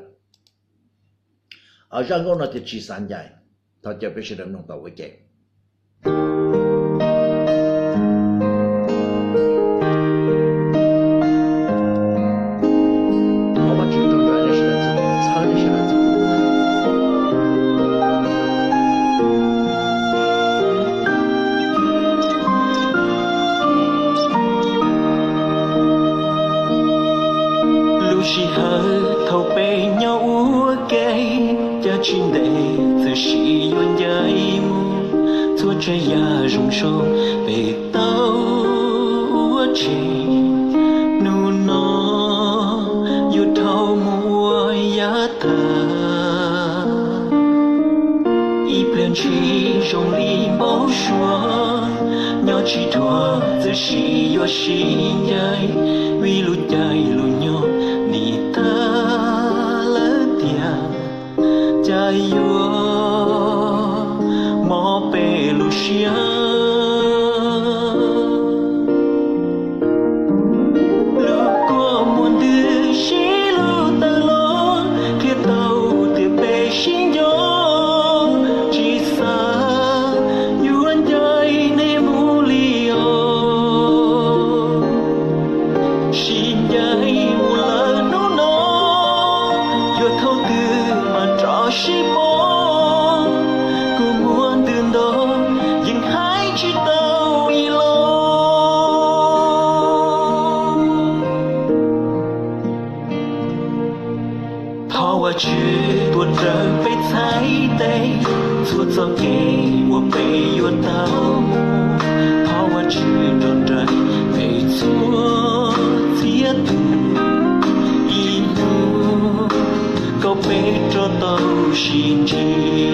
Zaj nkauj no tias tsis xav ncaim, thov caw peb sawv daws mloog tau ua ke. Lub sij hawm thaum peb nyob ua ke, cas tsis ntev txawm sim yuav ncaim mus. Txhua tsav yam zoo zoo peb tau ua tseg, hnub no yuav dhau mus ua yav tag. Ib pliag ntshis zoo li npau suav, nyob tsis dhuav txawm sim yuav sib ncaim, vim lub caij lub nyoog nim tag lawm tiag, cas yuav mob peb lub siab. Lub kua muag ntws sib lug tawm los, qhia tau tias peb sib nco, tsis xav yuav ncaim nej mus li os. Sib ncaim mus lawm hnub no, yuav thaum twg mam rov sib pom. Kua muag ntws nto, yeej hais tsis tau ib los. Thov Vajtswv tuav rawv peb txhais tes, txhua txoj kev uas peb yuav tau mus. Thov Vajtswv nrog nraim peb txhua txhia tus, ib hnub kom peb rov tau sib ntsib.